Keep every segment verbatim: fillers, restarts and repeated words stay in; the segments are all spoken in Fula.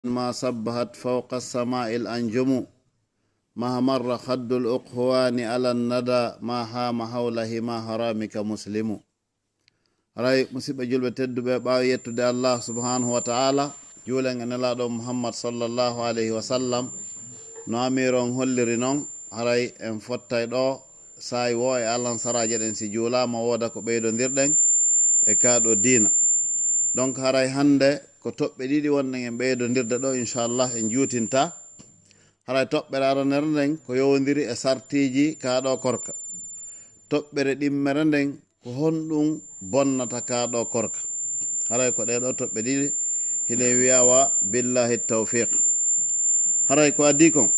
ما سبحت فوق السماء الأنجم، ما مر خد الأقوان على الندى، ما هام حول حمى حرامك مسلم. Haray, musidɓe julɓe tedduɓe, ɓaawo yettude Allah subhanahu wa ta'ala, juulen e Nelaaɗo Muhammad sallallahu alayhi wa sallam, no amiiron holliri non, haray en fottay ɗo saa'i woo e alansaraaje ɗen, si juulaama wooda ko ɓeydondirɗen e kaa ɗoo diina. Donc, haray hannde ko toɓɓe ɗiɗi wonɗen en ɓeydondirde ɗo, inchallah, en juutinta. Haray toɓɓere aranere nden ko yowondiri e sartiiji kaa ɗoo korka. Toɓɓere ɗimmere nden ko honɗum bonnata kaa ɗoo korka. Haray ko ɗee ɗoo toɓɓe ɗiɗi hiɗen wi'a wa billahi tawfiq. Haray ko adii kon,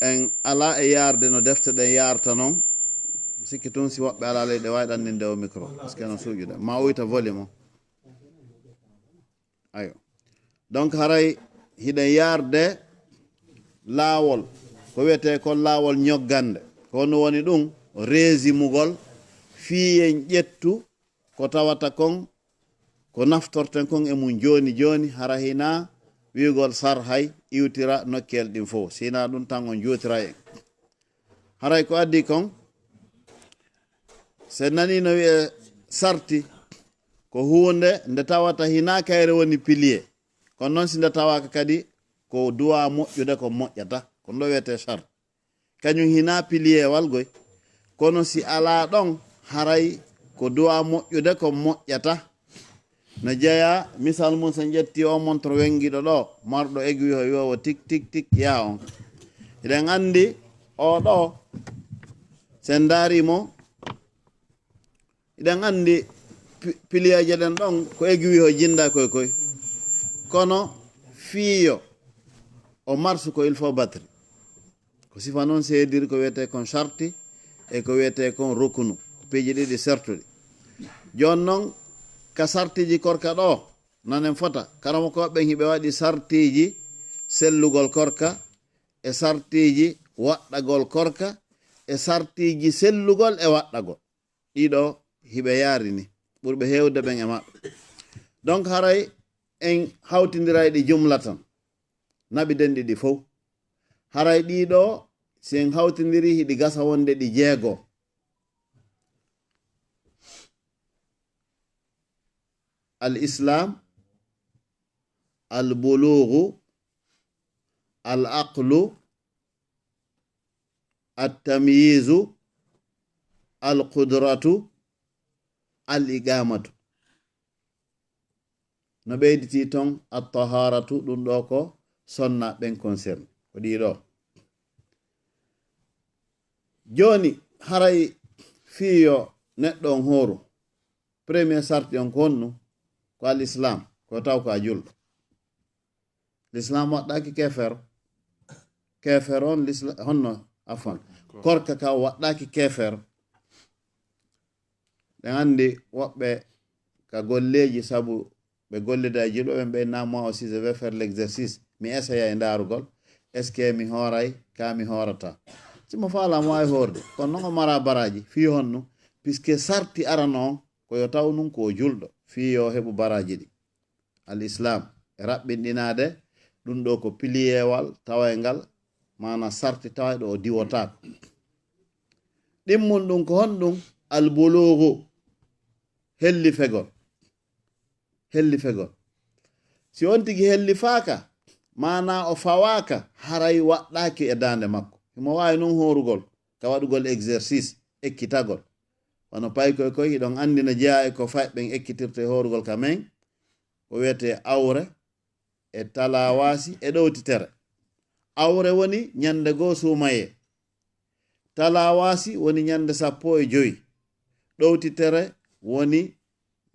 en alaa e yaarde no defte ɗen yaarta non. Sikki tun si woɓɓe alaa ley ɗe waawi ɗanninde o micro, parce que no suuƴude. Ma uyta volume o. Ayo. Donc, haray hiɗen yaarde laawol, ko wiyetee kon laawol ñoggannde. Ko honno woni ɗum? Reesimugol, fii en ƴettu ko tawata kon, ko naftorten kon e mum jooni jooni, hara hinaa wi'ugol sarhay iwtira nokkeel ɗin fow. Si hinaa ɗum tan on juutiray en. Haray ko adii kon, si en nanii no wi'ee sarti, ko huunde nde tawata hinaa kayre woni piliye. Kono non si nde tawaaka kadi ko duwaa moƴƴude ko moƴƴata, ko ɗum ɗoo wiyetee sarti. Kañum hinaa piliyewal goy. Kono si alaa ɗon, haray ko duwaa moƴƴude ko moƴƴata. No jeyaa, misal mum, si en ƴettii oo montre wenngiiɗo ɗoo, marɗo aiguille o wi'oowo tik, tik, tik, yaa on. Hiɗen anndi oo ɗoo, si en ndaarii mo, hiɗen anndi pi-, piliyeeje ɗen ɗon ko aiguille o jinndaa koy koy. Kono fii yo o marsu ko il faut batterie. Ko sifa non seediri ko wiyetee kon sarti e ko wiyetee kon rukunu, ko piiji ɗiɗi sertuɗi. Jooni non, ka sartiiji korka ɗoo, nanen fota, karamokooɓe ɓen hiɓe waɗi sartiiji sellugol korka, e sartiiji waɗɗagol korka, e sartiiji sellugol e waɗɗagol. Ɗiɗo hiɓe yaarini, ɓurɓe heewde ɓen e maɓɓe. Donc, haray en hawtindiray ɗi jumlatan, naɓi denɗi ɗi fow. Haray ɗiɗo, si en hawtindiri, hiɗi gasa wonde ɗi jeego. Al Islam, al bulugu, al aqlu, al tamyizu, al qudratu, al iqamatu. No ɓeyditii ton, al taharatu, ɗum ɗoo ko sonna ɓen concerne. Ko ɗiɗo. Jooni, haray fii yo neɗɗo on hooru, premier sarti on ko honɗum? Ko al Islam, ko taw ko a julɗo. L'islam waɗɗaaki keefeero. Keefeero on, l'isla-, honno, afwan. Korka ka waɗɗaaki keefeero. Ɗen anndi woɓɓe ka golleeji, sabu ɓe gollida e julɓe ɓen, ɓe na moi aussi je vais faire l'exercice. Mi essaya e ndaarugol. Est-ce que mi hooray, ka mi hoorata? Si mo faala mo waawi hoorde. Kono non o mara baraaji. Fii honno? Puisque sarti arano on, ko yo taw nun ko o julɗo. Fii yo heɓu baraaji ɗi. Al Islam, e raɓɓinɗinaade, ɗum ɗoo ko piliyewal tawayngal, maana sarti tawayɗo o diwotaako. Ɗimmun ɗum ko honɗum? Al bulugu, hellifegol. Hellifegol. Si on tigi hellifaaka, maana o fawaaka, haray waɗɗaaki e daande makko. Himo waawi non hoorugol, ka waɗugol exercice, ekkitagol. Wano paykoy koy, hiɗon anndi no jeyaa e ko fayɓe ɓen ekkitirta e hoorugol ka men, ko wiyetee awre, e talawaasi, e ɗowtitere. Awre woni ñande goo suumayee. Talawaasi woni ñande sappo e jowi. Ɗowtitere woni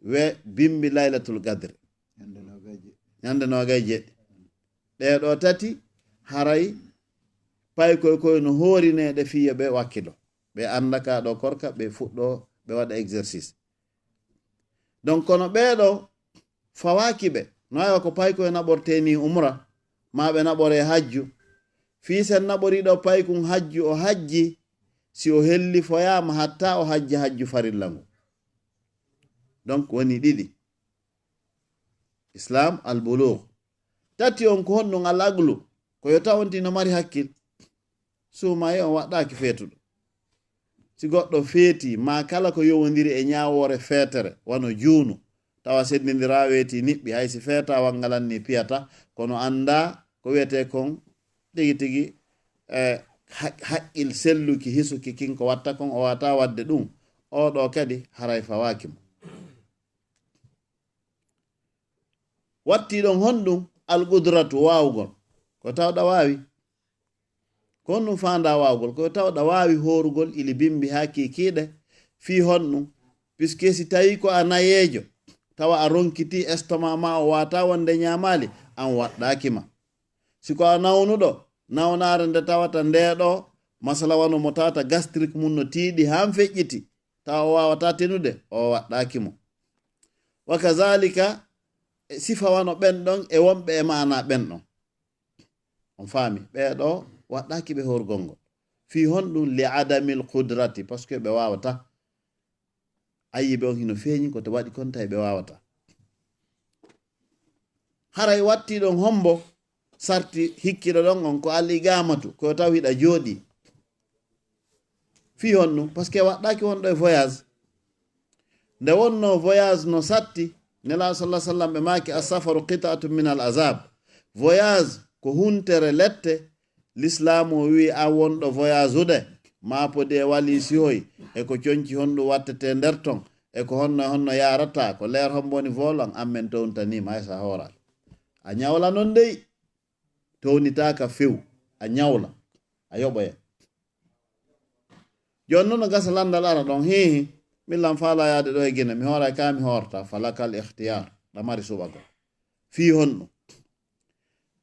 we bimbi Laylatul Qadri. Ñande noogay jeɗɗi. Ñande noogay jeɗɗi. Ɗee ɗoo tati, haray paykoy koy no hoorinee ɗe fii yo ɓe wakkilo. Ɓe annda ka ɗoo korka, ɓe fuɗɗoo, ɓe waɗa exercice. Donc, kono ɓee ɗoo fawaaki ɓe. No waawi ko paykoy naɓortee nii umra, maa ɓe naɓoree hajju. Fii si en naɓorii ɗoo paykun hajju, o hajji, si o hellifoyaama hatta o hajja hajju farilla ngun. Donc, woni ɗiɗi. Islam, al bulugh. Tati on ko honɗun? Al aqlu, ko yo taw on tigi no mari hakkil. Suumaye on waɗɗaaki feetuɗo. Si goɗɗo feeti, maa kala ko yowondiri e ñaawoore feetere, wano juunu, tawa senndindiraa weeti niɓɓi, hay si feetaawal ngalan nii piyata, kono anndaa ko wiyetee kon tigi tigi, eh, ha-, haqqil selluki, hisuki kin ko watta kon, o waawataa waɗde ɗun, oo ɗoo kadi haray fawaaki mo. Watti ɗon honɗun? Al qudratu, waawugol. Ko tawɗa waawi. Ko honɗun faandaa waawugol? Ko tawɗa waawi hoorugol ili bimbi haa kiikiiɗe. Fii honɗun? Puisque si tawii ko a nayeejo, tawa a ronkitii, estomac maa o waawataa wonde ñaamaali, an waɗɗaaki ma. Si ko a nawnuɗo, nawnaare nde tawata ndee ɗoo, masala wano mo tawata gastrique mun no tiiɗi haa feƴƴiti, tawa o waawataa tenude, o waɗɗaaki mo. Wa kazalika, e sifa wano ɓen ɗon e wonɓe e maanaa ɓen ɗon. On faami? Ɓee ɗoo waɗɗaaki ɓe hoorugol ngol. Fii honɗun? Li adamil qudrati, parce que ɓe waawataa. Ayibe on hino feeñi, ko to waɗi kon tawi ɓe waawataa. Haray watti ɗon hombo sarti hikkiɗo ɗon on? Ko al iqamatu, ko taw hiɗa jooɗii. Fii honɗun? Parce que waɗɗaaki wonɗo e voyage. Nde wonnoo voyage no satti, Nelaaɗo sallallahu alaihi wasallam ɓe maaki, "As-safaru qit'atun min al-azab." Voyage ko huntere lette. Lislaamu o wi'i, an wonɗo voyage ude, maa podi e waliisi hoy, e ko conci honɗun wattetee nder ton, e ko honno e honno yaarata, ko leer hombo woni volan, an men towntanii ma, hay sa hooraaki. A ñawla non dey, townitaaka few, a ñawla, a yoɓoya. Jooni non no gasa lanndal ara ɗon, hihi, min lan faalaa yaade ɗoo e Gine, mi hooray ka mi hoorta, falakal ikhtiyar, ɗa mari suɓagol. Fii honɗun?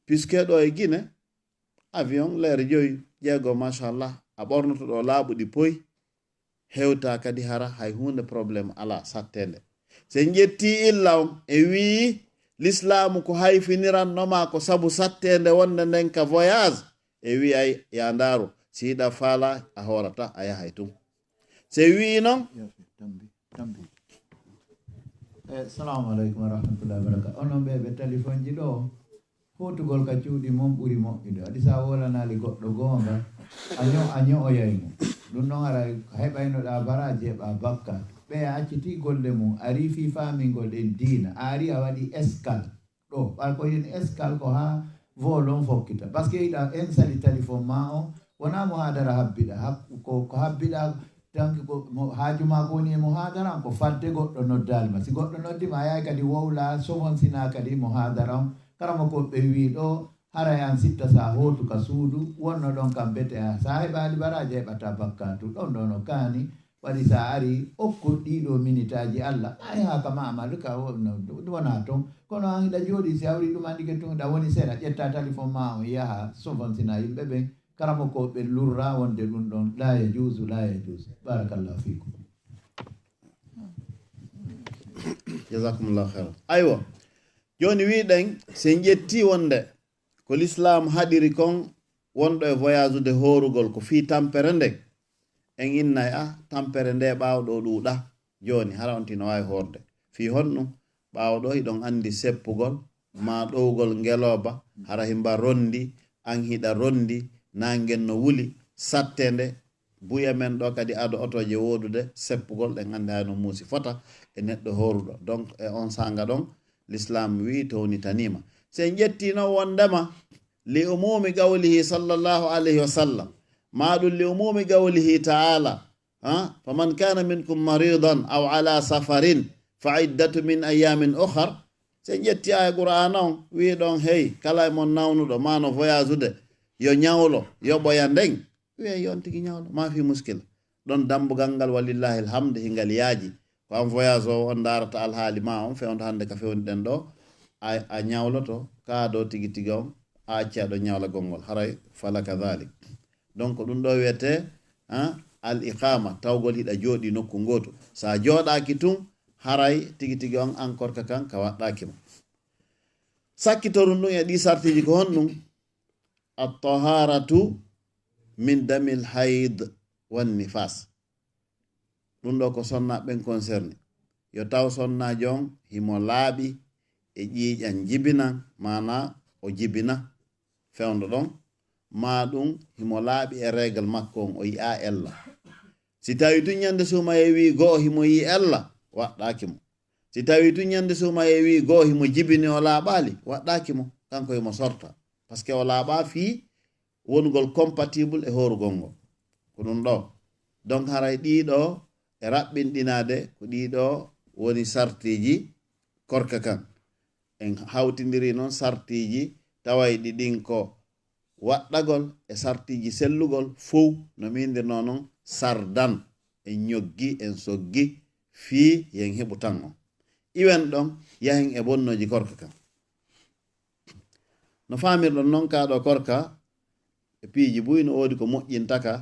Puisque ɗoo e Gine, avion leer joyi, jeego, machallah, a ɓornoto ɗoo laaɓuɗi poy, hewta kadi hara hay huunde problème alaa satteende. Si en ƴettii illa on, e wi'i lislaamu ko hayfiniranno ma ko sabu satteende wonde nden ka voyage, e wi'ay ya ndaaru, si hiɗa faalaa a hoorataa, a yahay tun. Si wi'i non, Tambi, tambi. Eh, salamu aleykum wa rahmatullahi wa barakatuh. Onon ɓe, ɓe téléphone ji ɗo, hootugol ka cuuɗi mon ɓuri moƴƴude. Waɗi sa wolanaali goɗɗo goonga, a ño-, a ño'oyay mo. Ɗum noon ara heɓaynoɗa baraji, heɓa bakka. Ɓe a acciti golle mum, a riifi faamingol ɗen diina, a ari a waɗi escale. Ɗo, ɓay ko yen escale ko haa volon fokkita. Parce que iɗa en sali téléphone ma on, wona mo haadara habbiɗa, hak-, ko, ko habbiɗa, tanki ko mo, haaju ma ko woni e mo haadara on, ko fadde goɗɗo noddaali ma. Si goɗɗo noddi ma, a yahay kadi wowla, sofonsina kadi mo haadara on. Karamoko ɓe wi ɗo, haray an sitta sa hootu ka suudu, wonno ɗon kam bete a, sa heɓaali baraji, a heɓata bakkatu. Ɗon ɗon no kaani, Waɗi sa ari, okku ɗiɗo minitaaji Allah, maayi haa ka ma amalu ka wo-, no, wona ton. Kono an hiɗa jooɗi, si hawri ɗum anndi ke tun, ɗa woni sera, ƴetta talifon ma on, yaha, sofonsina yimɓe ɓen. Karamoko ɓe lurra wonde ɗum ɗon, la yajuuzu, la yajuuzu. Barakallahu fiikum. Jazakumullahu khairan. Aywa. Jooni wiɗen, si en ƴetti wonde ko Lislaam haɗiri kon, wonɗo e voyage ude hoorugol ko fii tampere nden, en innay, a, tampere nde ɓaawo ɗo ɗuuɗa. Jooni, hara on tino waawi hoorde. Fii honɗum? Ɓaawo ɗo hiɗon anndi seppugol, maa ɗowgol ngelooba, hara himba rondi, an hiɗa rondi, naangen no wuli, sattende, buya men ɗo kadi ado otoje woodude, seppugol, ɗen anndi hay no muusi fota e neɗɗo hooruɗo. Donc, e on saanga ɗon, Lislaam wi'i townitaniima. Si en ƴetti non wondema, li umumi qawlihi sallallahu alayhi wa sallam, maa ɗum li umumi qawlihi ta'ala, ha? Faman kana minkum maridan aw ala safarin fa iddatu min ayyamin ukhar. Si en ƴetti aya Qur'aana on, wi'i ɗon, hey, kala e mon nawnuɗo, maa no voyage ude, yo ñawlo, yoɓoya nden. Wi'ay yo on tigi ñawlo, maa fi muskila. Ɗon dambugal ngal, walillahi alhamdu, hingal yaaji. Ko an voyage o, on ndaarata alhaali ma on, fewndo hannde ka fewniɗen ɗo, a, a ñawloto, kaa ɗo tigi tigi on, a acca ɗo ñawlagol ngol, haray falaka dhalik. Donc, ɗum ɗo wiyete, ah, al iqama, tawgol hiɗa jooɗi nokku ngootu. Sa jooɗaaki tun, haray tigi tigi on an korka kan ka waɗɗaaki ma. Sakkitorun ɗum e ɗi sartiji ko honɗum? At-taharatu min damil hayd wan nifas. Ɗum ɗo ko sonnaaɓe ɓen concerné. Yo taw sonnaajo on himo laaɓi e ƴiiƴan jibinan, maanaa o jibina fewndo ɗon, maa ɗum himo laaɓi e règle makko on, o yi'aa ella. Si tawi tun ñande suumayee wii go'o himo yi'i ella, waɗɗaaki mo. Si tawi tun ñande suumayee wii go'o himo jibini o laaɓaali, waɗɗaaki mo. Kanko himo sorta. Parce que o laaɓaa fii wonugol compatible e hoorugol ngol. Ko ɗum ɗo. Donc haray ɗiɗo e raɓɓinɗinaade ko ɗiɗo woni sartiiji korka kan. En hawtindiri noon sartiiji tawayɗi ɗin ko waɗɗagol e sartiiji sellugol fow no miindirnoo noon sardan. En ñoggi, en soggi fii yen heɓu tan on. Iwen ɗon, yahen e bonnooji korka kan. No faamirɗon noon, kaa ɗo korka e piiji buy no woodi ko moƴƴinta ka,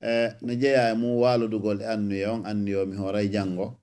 e no jeyaa e mum waalodugol e anniye on, anniye o mi hooray janngo.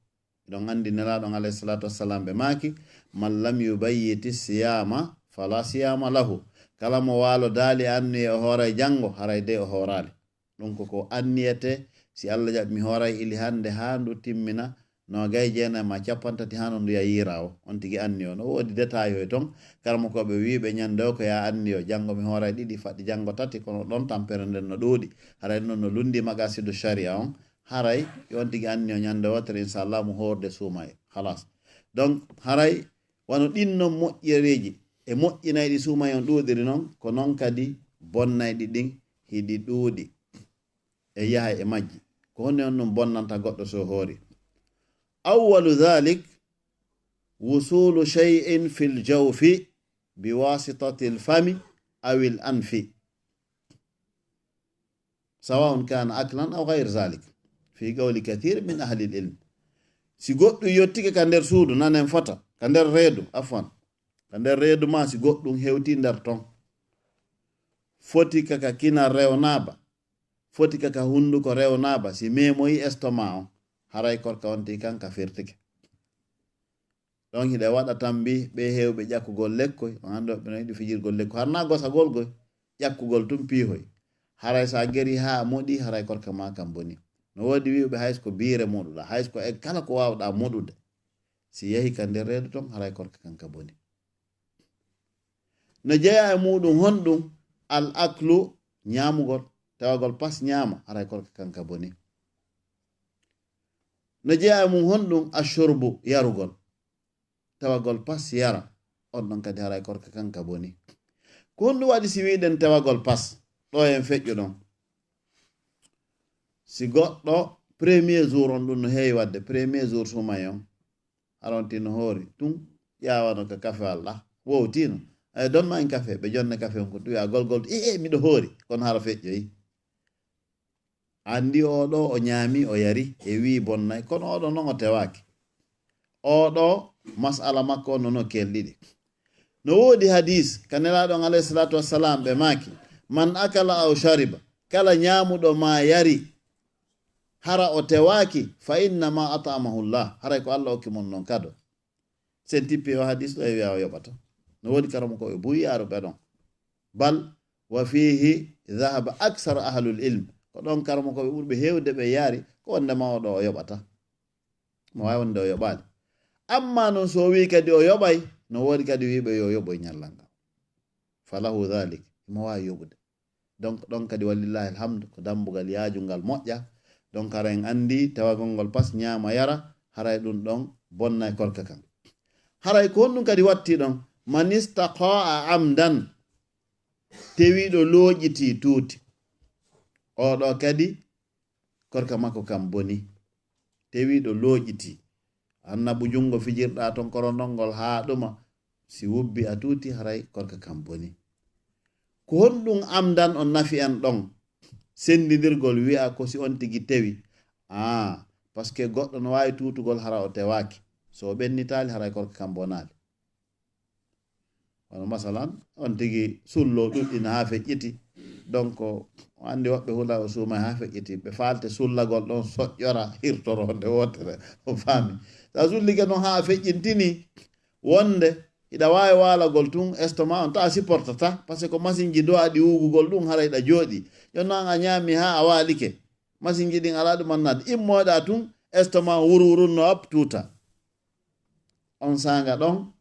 Ɗon anndi Nelaaɗo on alayhi salaatu wassalaam ɓe maaki, "Man lam yubayyiti siyaama fala siyaama lahu." Kala mo waalodaali e anniye o hooray janngo, haray de o hooraali. Ɗum ko ko anniyete, si Allah jaɓi mi hooray ili hannde haa ndu timmina, noogay jeenay ma cappanɗe tati haa no ndu ya yiira o. On tigi anniyo. No woodi détail hoy ton, karamokooɓe wiiɓe ñande o ko ya anniyo, janngo mi hooray ɗiɗi, faɗɗi janngo tati, kono ɗon tampere nden no ɗuuɗi. Haray non no lundi maqasidu sharia on, haray yo on tigi anniyo ñande wootere, inchallah, mo hoorde suumay. Halas. Donc, haray wano ɗin non moƴƴereeji e moƴƴinayɗi suumay on ɗuuɗiri non, ko non kadi bonnayɗi ɗin hiɗi ɗuuɗi e yahay e majji. Ko honno on non bonnanta goɗɗo so hoori? Awwalu dhalik, wusulu shay'in fil jawfi bi wasitatil fami awil anfi. Sawa'un kana aklan aw ghayr zalik, fi qawli kathir min ahli al-ilm. Si goɗɗum yottike ka nder suudu, nanen fota, ka nder reedu, afwan, ka nder reedu ma, si goɗɗum hewti nder ton, foti ka ka kina rewnaaba, foti ka ka hunduko rewnaaba, si memoyi estomac on, haray korka on ti kan ka firtike. Ɗon hiɗa waɗa tambi ɓe heewɓe ƴakkugol lekkoy, on anndi woɓɓe no yiɗi fijirgol lekkoy. Har naa gosagol goy, ƴakkugol tun piihoy. Haray so a geri haa a moɗi, haray korka ma kan boni. No woodi wi'uɓe hay so ko biire moɗuɗaa, hay so ko e kala ko waawɗaa moɗude. Si yahi ka nder reedu ton, haray korka kan ka boni. No jeyaa e muuɗum honɗum? Al aklu, ñaamugol, tawagol pas ñaama, haray korka kan ka boni. No jeyaa e mum honɗum? Ashurbu, yarugol, tawagol pas yara, on ɗon kadi haray korka kan ka boni. Ko honɗum waɗi si wi'ɗen tawagol pas? Ɗo en feƴƴu ɗon. Si goɗɗo premier jour on, ɗum no heewi waɗde, premier jour sumay on, haronti no hoori, tun ƴaawano ka kafe walla wowtino. Ay, don ma en kafe, ɓe jonne kafe on ko ɗum wi'a golgol, "E, e, miɗo hoori," kono hara feƴƴoyi. Anndi oo ɗoo o ñaami, o yari, e wii bonnay, kono oo ɗoo non o tewaaki. Oo ɗoo mas'ala makko on no kelɗiɗi. No woodi hadiis ka Nelaaɗo on alayhi salaatu wassalaam ɓe maaki, "Man akala aw shariba," kala ñaamuɗo maa yari, hara o tewaaki, "fa innama at'amahu Allah," haray ko Allah okki mon non kado. Sen tippi o hadiis ɗoo e wi'a o yoɓata. No woodi karamokooɓe buy yaaruɓe ɗon. Bal wa fiihi dhahaba aksar ahlul ilm. Ko ɗon karamokooɓe ɓurɓe heewde ɓe yaari, ko wonndema oo ɗoo o yoɓata. Mo waawi wonde o yoɓaali. Amma non so o wii kadi o yoɓay, no woodi kadi wiiɓe yo yoɓoy ñallal ngal. Falahu dhalik, mo waawi yoɓude. Donc ɗon kadi walillahi alhamdu, ko dambugal yaajungal moƴƴa. Donc hara en anndi tawagol ngol pas ñaama yara, haray ɗum ɗon bonnay korka kan. Haray ko honɗum kadi watti ɗon? Man istaqa'a amdan, tewiiɗo looƴitii tuuti. Oo ɗoo kadi korka makko kan boni. Tewiiɗo looƴitii. Annabu junngo fijirɗaa ton korondol ngol haa ɗuma. Si wubbi a tuuti, haray korka kan boni. Ko honɗum amdan on nafi en ɗon? Senndidirgol wi'a ko si on tigi tewi. Ah, parce que goɗɗo no waawi tuutugol hara o tewaaki. So o ɓennitaali, haray korka kan bonaali. Wano masalan, on tigi sullo ɗuɗɗina haa feƴƴiti. Donc, o anndi woɓɓe hula o suumay haa feƴƴiti. Ɓe faalte sullagol ɗon soƴƴora hirtoro nde wootere. O faami. Sa sullike non haa feƴƴintini, wonde hiɗa waawi waalagol tun, estomac on ta supportata, parce que ko masinji do'aɗi wuugugol ɗum, hara hiɗa jooɗi. Jooni non a ñaami haa a waalike. Masinji ɗin alaa ɗum annade. Immoɗaa tun, estomac on wurwurunno ap tuuta. On saanga ɗon,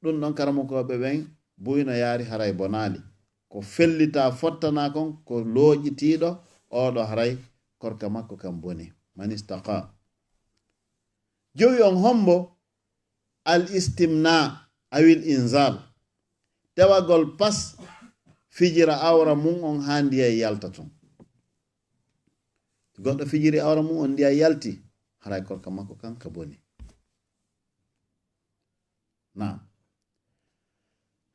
ɗum ɗon karamokooɓe ɓen buy no yaari haray bonaali. Ko fellita fottana kon, ko looƴitiiɗo, oɗo haray korka makko kan boni. Man istaqa. Jowi on hombo al istimna awil inzal. Tewagol pas fijira awra mum on haa ndiyay yalta tun. Goɗɗo fijiri awra mum on ndiyay yalti, haray korka makko kan ka boni. Naam.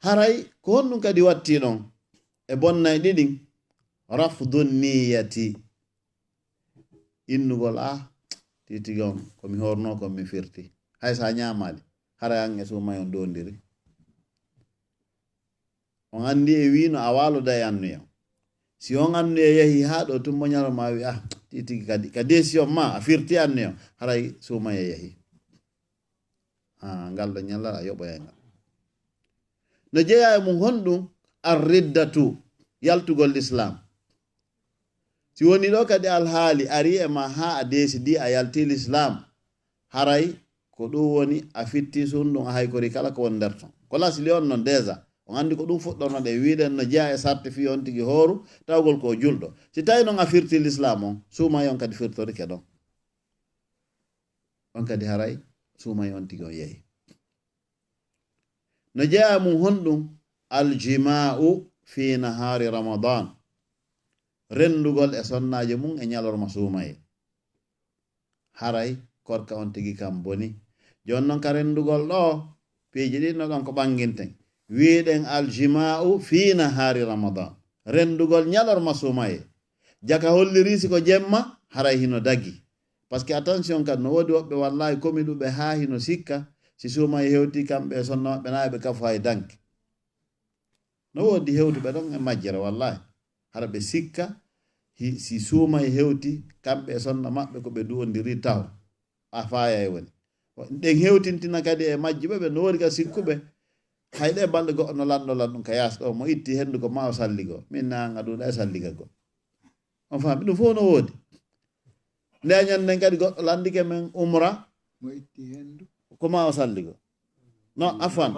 Haray ko honɗum kadi watti ɗon e bonnay ɗiɗin? Rafdu niyati. Innugol, ah, titigi on, ko mi horno kon mi firti. Hay sa ñaamaali, haray an e suumay on dondiri. On anndi e wiino a waaloda e annuya. Si on annuya yahi haa ɗo tun mo ñalorma wi, ah, titigi kadi, ka décision ma, a firti annuya, haray suumay e yahi. Ah, ngal ɗo ñallal a yoɓoyay ngal. No jeyaa e mum honɗum? Ar-riddatu, yaltugol Lislaam. Si woni ɗo kadi alhaali ari e ma haa a décidi a yalti Lislaam, haray ko ɗum woni a fitti sunɗum a haykori kala ko woni nder ton. Ko lasli on non déjà, on anndi ko ɗum fuɗɗornoɗen, wiɗen no jeyaa e sarti fii on tigi hooru, tawgol ko o julɗo. Si tawi non a firti Lislaam on, suumay on kadi firtorike ɗon. On kadi haray suumay on tigi on yehi. No jeyaa mum honɗum? Aljima'u fi nahaari Ramadan. Renndugol e sonnaajo mum e ñalorma suumaye. Haray korka on tigi kam boni. Jooni non ka renndugol ɗo, piiji ɗin no ɗon ko ɓannginten. Wiiɗen aljima'u fi nahaari Ramadan. Renndugol ñalorma suumaye. Jaka holliri si ko jemma, haray hino dagi. Parce que attention kadi, no woodi woɓɓe wallahi komiɗuɓe haa hino sikka, si suumaye hewti kamɓe e sonna maɓɓe na ɓe kafu hay danki. No woodi hewtuɓe ɗon e majjere wallahi. Hara ɓe sikka, hi-, si suumaye hewti kamɓe e sonna maɓɓe ko ɓe duwondiri taho. A faayay woni. Ɗen hewtintina kadi e majjuɓe ɓe no woodi ka sikkuɓe. Hay ɗe balɗe goɗɗo no lanndo lanndum ka yaasi ɗo, mo itti henndu ko ma o salligo. Min na an a ɗuuɗa e salliga go. On faami? Ɗum fof no woodi. Nde a ñande kadi goɗɗo lanndike men umra, Mo itti henndu. Ko ma o salligo. No, afan.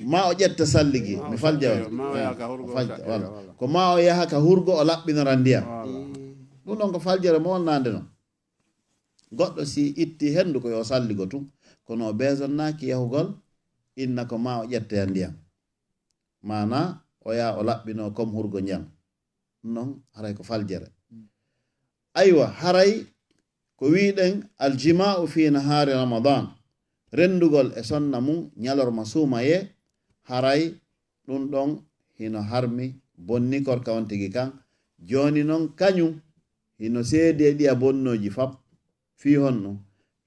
Ma o ƴetta salligi. Mi falja on. Ma o yaha ka hurgo o falja, saɗɗira, wala. Wala. Ko ma o yaha ka hurgo o laɓɓinora ndiyam. Wala. Ɗum ɗon ko faljere mo wonnaande non. Goɗɗo si itti henndu ko yo salligo tun. Kono o beesonnaaki yahugol inna ko ma o ƴetta ndiyam. Maana o yaha o laɓɓino comme hurgo ndiyam. Ɗum non haray ko faljere. Aywa, haray ko wiiɗen aljima'u fi nahaari Ramadan, renndugol e sonna mum ñalorma suumaye, haray ɗum ɗon hino harmi, bonni korka on tigi kan. Jooni non kañum hino seedi e ɗiya bonnooji fap. Fii honɗum?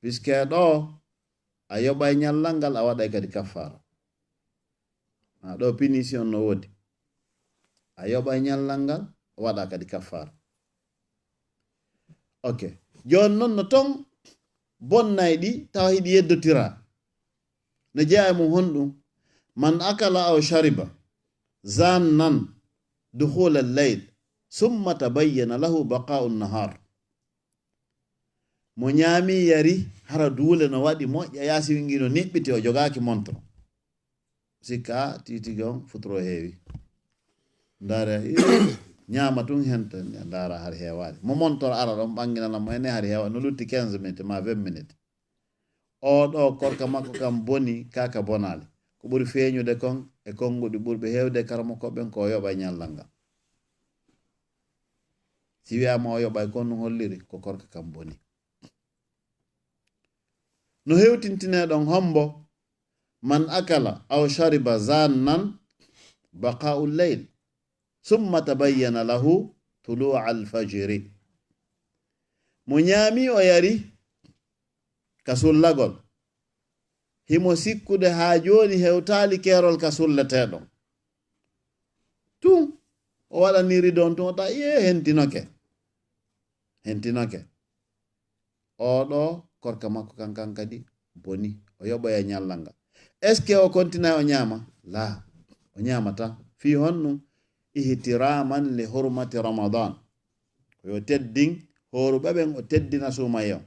Puisque ɗo a yoɓay ñallal ngal, a waɗay kadi kaffaara. A ɗo punition no woodi. A yoɓay ñallal ngal, a waɗa kadi kaffaara. Ok. Jooni non no ton bonnay ɗi, tawa hiɗi yeddotira. No jeyaa e mum honɗum? Man akala aw shariba, zannan dukhula al-layl, summa tabayyana lahu baqa'u an-nahar. Mo ñaami yari, hara duule no waɗi moƴƴa, yaasi wingi no niɓɓiti, o jogaaki montre. Sikka titigi on futuro heewi. Ndaara, ii, ñaama tun henta, ndaara hari heewaali. Mo montor ara ɗon ɓanginana mo ene hari heewa, no lutti quinze minutes ma vingt minutes. Oo ɗoo korka makko kam boni, kaa ka bonaali. Ko ɓuri feeñude kon e konnguɗi ɓurɓe heewde e karamokooɓe ɓen ko o yoɓay ñallal ngal. Si wiyaama o yoɓay kon, no holliri ko korka kam boni. No hewtintinee ɗon hombo, man akala aw shariba zannan baqa'u layl, summa tabayyana lahu tulu'a al-fajri. Mo ñaami o yari ka sullagol, himo sikkude haa jooni hewtaali keerol ka sulleteeɗon. Tun o waɗaniri don tun, o ta, "Yee, hentinoke. Hentinoke." Oo ɗoo korka makko kan, kan kadi boni. O yoɓoya ñallal ngal. Est-ce que o kontinay o ñaama? Laa, o ñaamata. Fii honɗum? Ihtiraman li hurmati Ramadan. Ko yo teddin hooruɓe ɓen, o teddina suumaye on.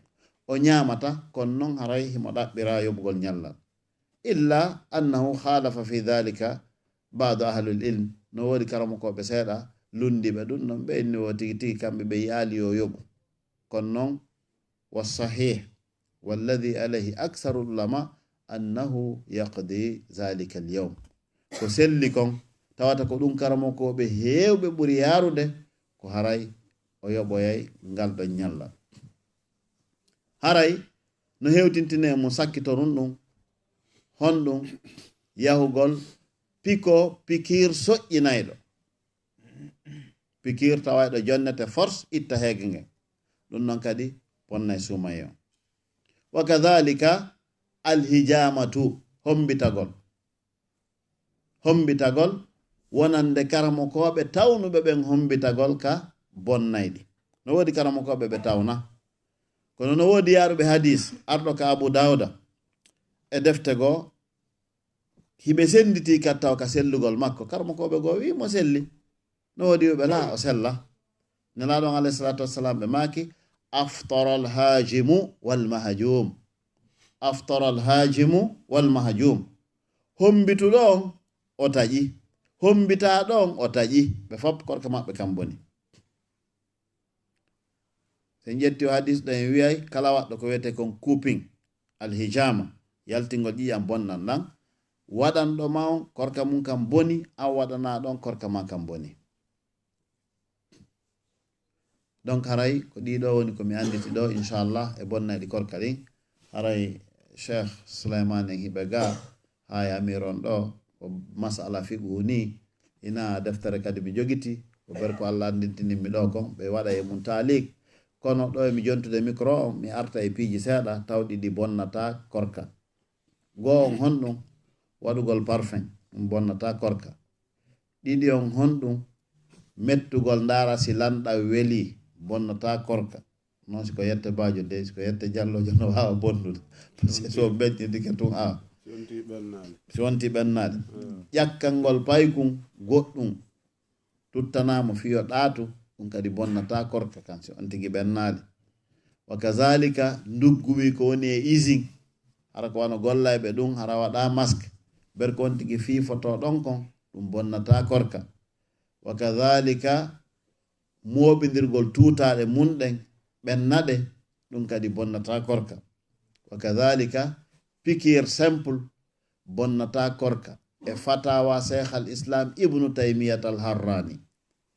O ñaamata, kono non haray himo ɗaɓɓira yoɓugol ñallal. Illa annahu khalafa fi dhalika Bado ahlul ilm, no woodi karamokooɓe seeɗa lunndiiɓe ɗum ɗon, ɓe inni o tigi tigi kamɓe ɓe yi'aali yo yoɓu. Kono noon, wa sahih, walladhi alayhi aktharul ulama, annahu yaqdi zalika al yawm. Ko selli kon, tawata ko ɗum karamokooɓe heewɓe ɓuri yaarude, ko haray o yoɓoyay ngal ɗon ñallal. Haray no hewtintine mo sakkitorun ɗum, honɗum yahugol piko pikir soƴƴinayɗo. Pikir tawayɗo jonnete force itta heege ngen. Ɗum noon kadi bonnay suumaye on. Wa kadhalika alhijamatu, hombitagol. Hombitagol wonande karamokooɓe tawnuɓe ɓen hombitagol ka bonnayɗi. No woodi karamokooɓe ɓe tawna. Kono no woodi yaaruɓe hadis arɗo ka Abu Dawuda e defte goo, hiɓe sennditi ka taw ka sellugol makko. Karamokooɓe goo wi mo selli. No woodi wiɓe la o sella. Nelaaɗo on alayhi salatu wassalam ɓe maaki, aftara alhajimu walmahjum. Aftara alhajimu walmahjum. Hombituɗo on o taƴi. Hombitaaɗo on o taƴi. Ɓe fop korka maɓɓe kam boni. So en ƴetti o hadis ɗo en wiyay kala waɗɗo ko wiyetee kon couping, alhijama, yaltingol ƴiiƴam bonnan ɗan, waɗanɗo ma on korka mum kam boni, an waɗanaaɗo on korka ma kam boni. Donc haray ko ɗiɗo woni ko mi annditi ɗo, inchallah, e bonnayɗi korka ɗin. Haray Cheikh Souleymane en hiɓe ga, haa e Amir on ɗo, ko masala fiqhu ni, ina deftere kadi mi jogiti, ko ber ko Allah anndintinimmi ɗo kon, ɓe waɗa e mum taalik. Kono ɗo e mi jontude micro on, mi arta e piiji seeɗa, tawɗi ɗi bonnata korka. Goo on honɗum? Waɗugol parfum, ɗum bonnata korka. Ɗiɗi on honɗum? Mettugol ndaara si lanɗam weli, bonnata korka. Non si ko yette Baajo de, si ko yette Jallojo no waawa bonnude. Parce que so ɓenndidike tun a. Si wonti ɓennaali. Si wonti ɓennaali. Ƴakkangol paykun goɗɗum tuttanaama fiyo ɗaatu, ɗum kadi bonnata korka kan si on tigi ɓennaali. Wa kazalika ndugguwi ko woni e usine, hara ko wano gollayɓe ɗum, hara waɗa masque. Ber ko on tigi fiifotoo ɗon kon, ɗum bonnata korka. Wa kazalika mooɓindirgol tuutaaɗe mun ɗen, ɓenna ɗe, ɗum kadi bonnata korka. Wa kazalika pikiir simple bonnata korka. E fatawa Cheikh al Islam Ibnu Taymiyat al Harrani.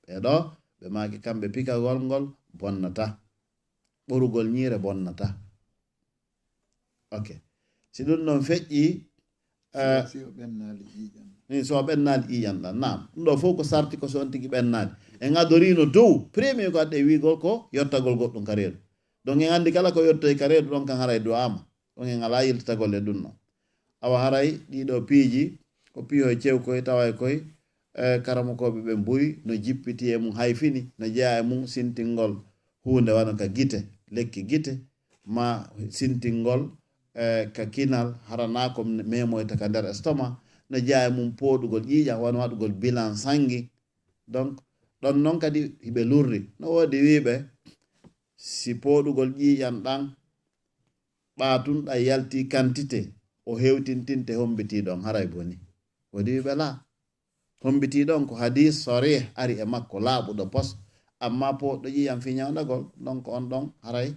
Ɓee ɗo, ɓe maaki kamɓe pikagol ngol bonnata. Ɓorugol ñiire bonnata. Ok. Si ɗum ɗon feƴƴi, eh, si o ɓennaali ƴiiƴan. Ni so o ɓennaali ƴiiƴan ɗan. Naam. Ɗum ɗo fof ko sarti ko so on tigi ɓennaali. En adorino dow, premier ko adde wiigol ko yottagol goɗɗum ka reedu. Donc en anndi kala ko yottoy ka reedu ɗon kan haray du'aama. Ɗon en alaa yiltitagol e ɗum ɗon. Awa haray ɗiɗo piiji, ko piihoy cewkoy, taway koy, eh, karamokooɓe ɓen buy, no jippiti e mum hayfini, no jeyaa e mum sintingol huunde wano ka gite, lekki gite, ma sintingol, eh, ka kinal, hara naa ko memoyta ka nder estoma, no jeyaa e mum pooɗugol ƴiiƴan, wano waɗugol bilan sangi. Donc, ɗon non kadi hiɓe lurri. No woodi wiiɓe, si pooɗugol ƴiiƴan ɗan, ɓaatun ɗan yalti quantité, o hewtintinte hombitiiɗo on, haray boni. Woodi wiiɓe laa. Hombitiiɗo on ko hadis sarih ari e makko, laaɓuɗo pos. Amma pooɗɗo ƴiiƴan fii ñawndagol, donc on ɗon haray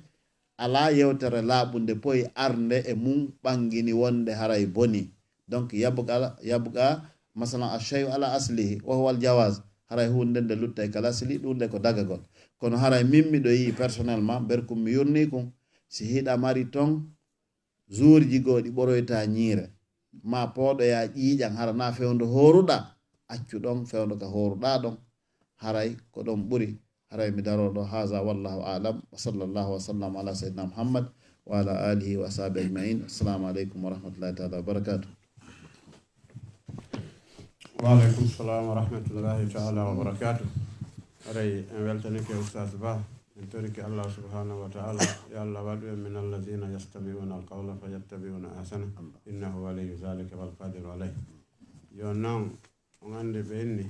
alaa yewtere laaɓunde poyi arnde e mum ɓangini wonde haray boni. Donc yabqa, yabqa, masalan, ash-shay'u ala aslihi, wa huwa al-jawaz. Haray huunde nde luttay kala asli, ɗum nde ko dagagol. Kono haray min miɗo yi'i personnellement, ber kum mi yurni kum, si hiɗa mari ton zuurji goo ɗi ɓoroyta ñiire, ma pooɗoya ƴiiƴan, hara na fewndo hooruɗa, accu ɗon fewndo ka hooruɗa ɗon, haray ko ɗon ɓuri. Haray mi daroo ɗo. Haza wallahu a'lam. Wa sallallahu wa sallam ala sayyidina Muhammad wa ala alihi wa ashabihi ajma'in. Assalamu alaikum wa rahmatullahi ta'ala wa barakatuh. Wa alaikum salam wa rahmatullahi ta'ala wa barakatuh. Haray en weltanike Oustaz Ba, en torike Allah subhanahu wa ta'ala, yo Allah waɗu en min alladhina yastami'una al-qawla fayattabi'una ahsana. Innahu waliyyu dhalika wal qadiru alayh. Yo non, on anndi ɓe inni,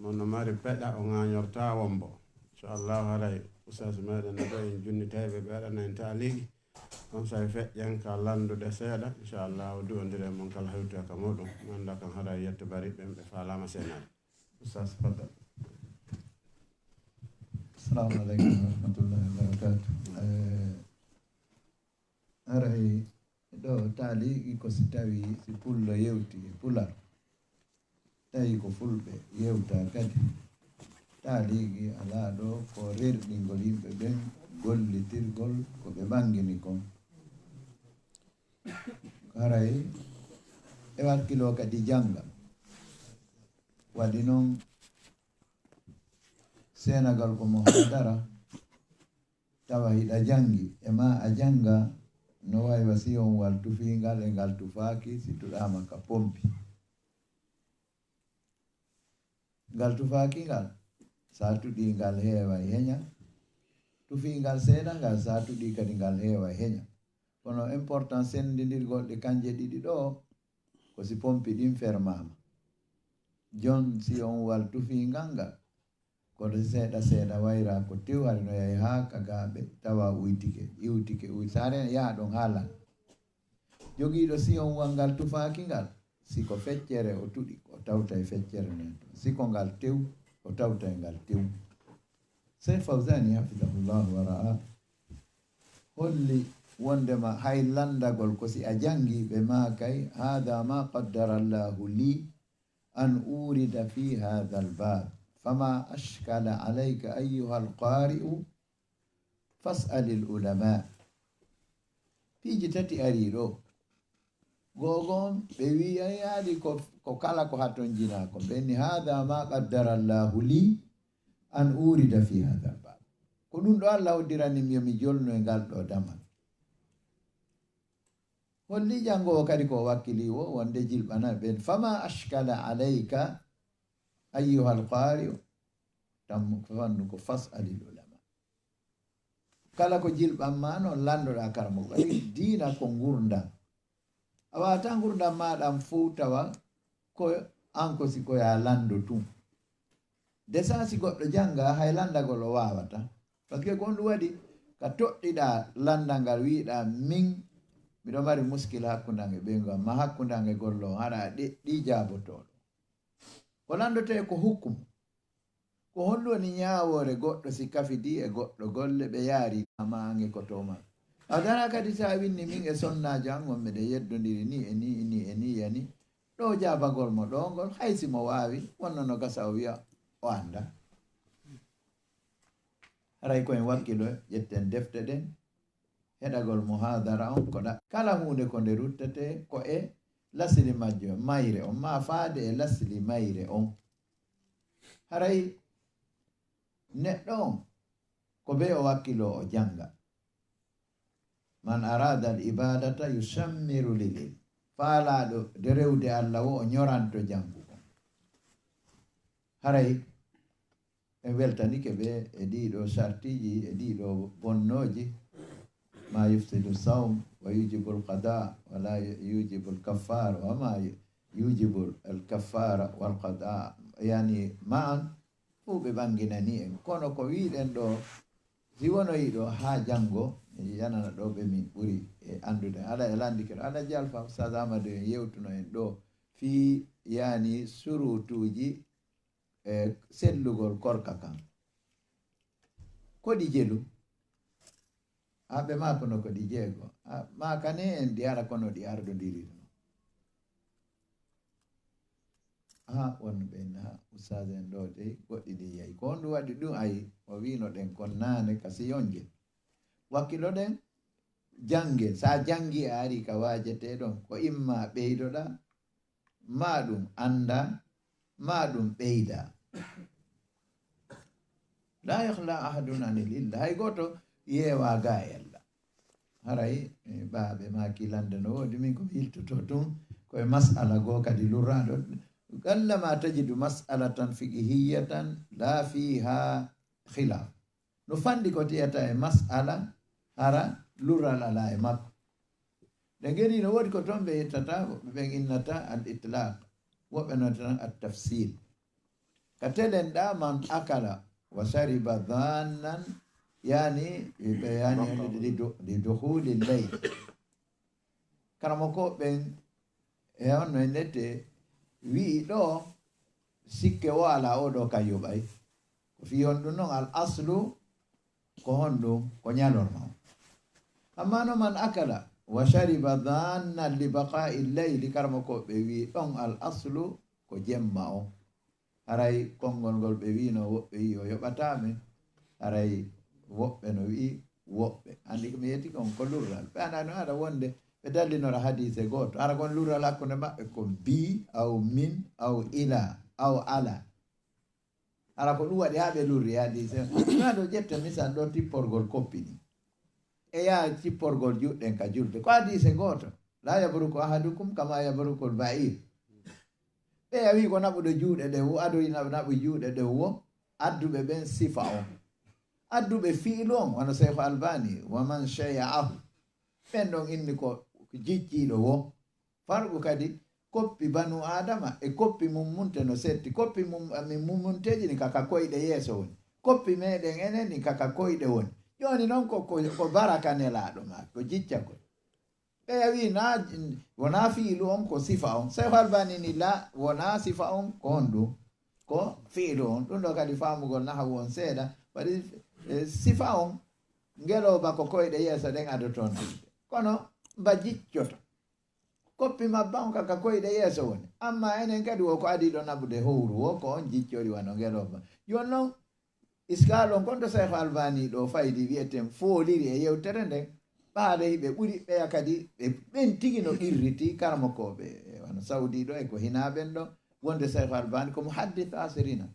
mo no mari peɗa, o ŋaañorta wombo. Inchallahu, haray Oustaz meɗen no ɗo en junnitayɓe, ɓe waɗana en taaliki. On sa feƴƴen ka lanndude seeɗa, inchallah, o duwondire mon kala hewtoya ka muɗum. Mi annda kan haɗa yetto bari ɓen ɓe faalaama seenaade. Ustaz, faddal. Assalamu aleykum wa rahmatullahi wa barakatuh. Eh, haray ɗo taaliiqi ko si tawi si pullo yewti e pular, tawi ko fulɓe yewta kadi. Taaliiqi alaa ɗo ko rerɗingol yimɓe ɓen gollitirgol ko ɓe ɓangini kon. Haray e wakkiloo kadi jannga. Waɗi non seenagal ko mo haddara, tawa hiɗa janngi, e ma a jannga, no wayi wa si on wal tufiingal e ngal tufaaki si tuɗaama ka pompi. Ngal tufaaki ngal, sa tuɗi ngal heeway heña. Tufiingal seeɗa ngal, sa tuɗi kadi ngal heeway heña. Kono important senndindirgol ɗe kanje ɗiɗi ɗo, ko si pompi ɗin fermaama. Jon si on wal tufiingal ngal, kono seeɗa seeɗa wayra ko tew hari no yahi haa ka gaaɓe, tawa uytike, iwtike, uy-, saare yaa ɗon haa lan. Jogiiɗo si on wal ngal tufaaki ngal, si ko feccere o tuɗi, o tawta e feccere nden ton. Si ko ngal tew, o tawta e ngal tew. Cheikh Fawzani, hafidahullahu wa ra'a, holli wondema hay lanndagol ko si a janngi ɓe maakay, "Hada ma qaddara Allahu li an urida fi hada al-bab, fama ashkala alayka ayyuha al-qari'u fas'al al-ulama." Piiji tati arii ɗo. Googon ɓe wi'ay haali ko, ko kala ko hatonjinaa ko. Ɓe inni, "Hada ma qaddara Allahu li an urida fi hada al-bab." Ko ɗum ɗo Allah hoddirani mi yo mi jolno e ngal ɗo damal. Holli janngo o kadi ko wakkili o wonde jilɓana ɓen. "Fama ashkala alayka ayyuha al-qari'u." Tammu fannu ko fas'alil ulama. Kala ko jilɓan ma noon landoɗaa karamoko. Ay, diina ko ngurndam. A waawata ngurndam maaɗa fow tawa ko an ko si ko yaa lando tun. Desa si goɗɗo jannga, hay lanndagol o waawata. Parce que ko honɗum waɗi ka toɗɗiɗaa lanndal ngal, wiiɗaa min miɗo mari muskila hakkunde an e ɓeyngu am, ma hakkunde an e golle on, haɗa a ɗeɗɗi jaabotooɗo. Ko lanndotee ko hukmu. Ko honɗum woni ñaawoore goɗɗo si kafidi e goɗɗo golle ɓe yaari ma an e ko to ma? A dara kadi sa winni min e sonnaajo an on meɗen yeddondiri ni e ni e ni e ni yani. Ɗo jaabagol mo ɗo ngol, hay si mo waawi, wonno no gasa o wi'a o annda. Haray ko en wakkilo ƴetten defte ɗen, heɗagol muhadara on ko ɗa-, kala huunde ko nde ruttete ko e lasli majjo, mayre on, ma faade e lasli mayre on. Haray neɗɗo on ko be o wakkilo o jannga. Man arada al ibadata yusammiru lil ilm. Faalaaɗo de rewde Allah wo o ñoranto janngu kon. Haray en weltanike ɓe e ɗiɗo sartiiji, e ɗiɗo bonnooji, ma yufsidu sawm wa yujibu al qada, wa la yujibu al kaffara, wa ma yujibu al kaffara wal qada. Yani, ma'an, fof ɓe ɓanginani en. Kono ko wiɗen ɗo, si wonoyi ɗo haa janngo, mi yanana ɗo ɓe min ɓuri e anndude. Ala e lanndike ɗo, Alhaji Alfa Ustaz Amadou en yewtuno en ɗo fii, yani, surutuuji e sellugol korka kan. Ko ɗi jelu? Haa ɓe maa kono ko ɗi jeego. Haa maa kane en ɗi ara kono ɗi ardondiri no. Haa won ɓe na ustaz en ɗo dey goɗɗi ɗi yahi. Ko honɗum waɗi ɗum? Ayi, o wiino ɗen kon naane ka siyonje. Wakkiloɗen jannge. Sa janngi a ari ka waajetee ɗon, ko imma ɓeydoɗa, maa ɗum annda, maa ɗum ɓeyda. La yakhla ahadun anil illa. Hay gooto yeewaa ga e Allah. Haray, eh, ɓaaɓe maaki lande no woodi, min ko mi yiltoto tun, ko e mas'ala goo kadi lurraaɗo. Qallama tajidu mas'alatan fiqhiyatan la fiha khilaf. No fanɗi ko tiyata e mas'ala, hara lurral alaa e makko. Ɗe ngeni no woodi ko toon ɓe ittata, woɓɓe ɓen innata al itlaq, woɓɓe noon tan at tafsil. Ka telen ɗa, man akala wa shariba dhannan Yani, ɓe yani li du-, li dukhuli leyl. Karamoko ɓen e honno e nette wi'i ɗo sikke o ala o ɗo ka yoɓay. Ko fii honɗum non al aslu ko honɗum ko ñalorma o. Amma no man akala wa shariba dhannan li baqa'i leyli, karamoko ɓe wi'i ɗon al aslu ko jemma o. Haray konngol ngol ɓe wi'no woɓɓe wi'i o yoɓataa ɓe, haray woɓɓe no wi'i woɓɓe. Anndi ko mi yeti kon ko lurral. Ɓe anndaa no haɗa wonde ɓe dallinora hadiise gooto. Hara kon lurral hakkunde maɓɓe ko bi, aw min, aw ila, aw ala. Hara ko ɗum waɗi haa ɓe lurri hadiise. Ɗum haɗo ƴetta misal ɗo tipporgol koppi ɗin. E yaa tipporgol juuɗe ɗen ka julde. Ko hadiise gooto. La yabruku ahadukum kama yabrukul ba'ir. Ɓe a wii ko naɓude juuɗe ɗen wo, adoyi naɓ-, naɓu juuɗe ɗen wo, adduɓe ɓen sifa on. Adduɓe fiilu on, wano Seykhu Albani, wa man shaya'ahu. Ɓen ɗon inni ko jicciiɗo wo. Farqu kadi, koppi banu Adama e koppi mummunte no setti. Koppi mum, amin mummunteeji ni kaka koyɗe yeeso woni. Koppi meɗen enen ni kaka koyɗe woni. Jooni non ko, ko, ko baraka nelaaɗo maa, ko jiccagol. Ɓe a wii na, wonaa fiilu on ko sifa on. Seykhu Albani ni la, wonaa sifa on ko honɗum? Ko fiilu on. Ɗum ɗo kadi faamugol nahawu on seeɗa. Waɗi, eh, sifa on, ngelooba ko koyɗe yeeso ɗen adotoo naɓude. Kono mba jiccoto. Koppi mabba on kaka koyɗe yeeso woni. Amma enen kadi wo ko adii ɗo naɓude howru wo, ko on jiccori wano ngelooba. Jooni non, iskaal on kon to Seykhu Albani ɗo faydi wi'eten fooliri e yewtere nden, ɓaaley ɓe ɓuri ɓeya kadi ɓe ɓen tigi no qirriti karamokooɓe, e wano Saudi ɗo e ko hinaa ɓen ɗo, wonde Seykhu Albani ko muhaddis asirina.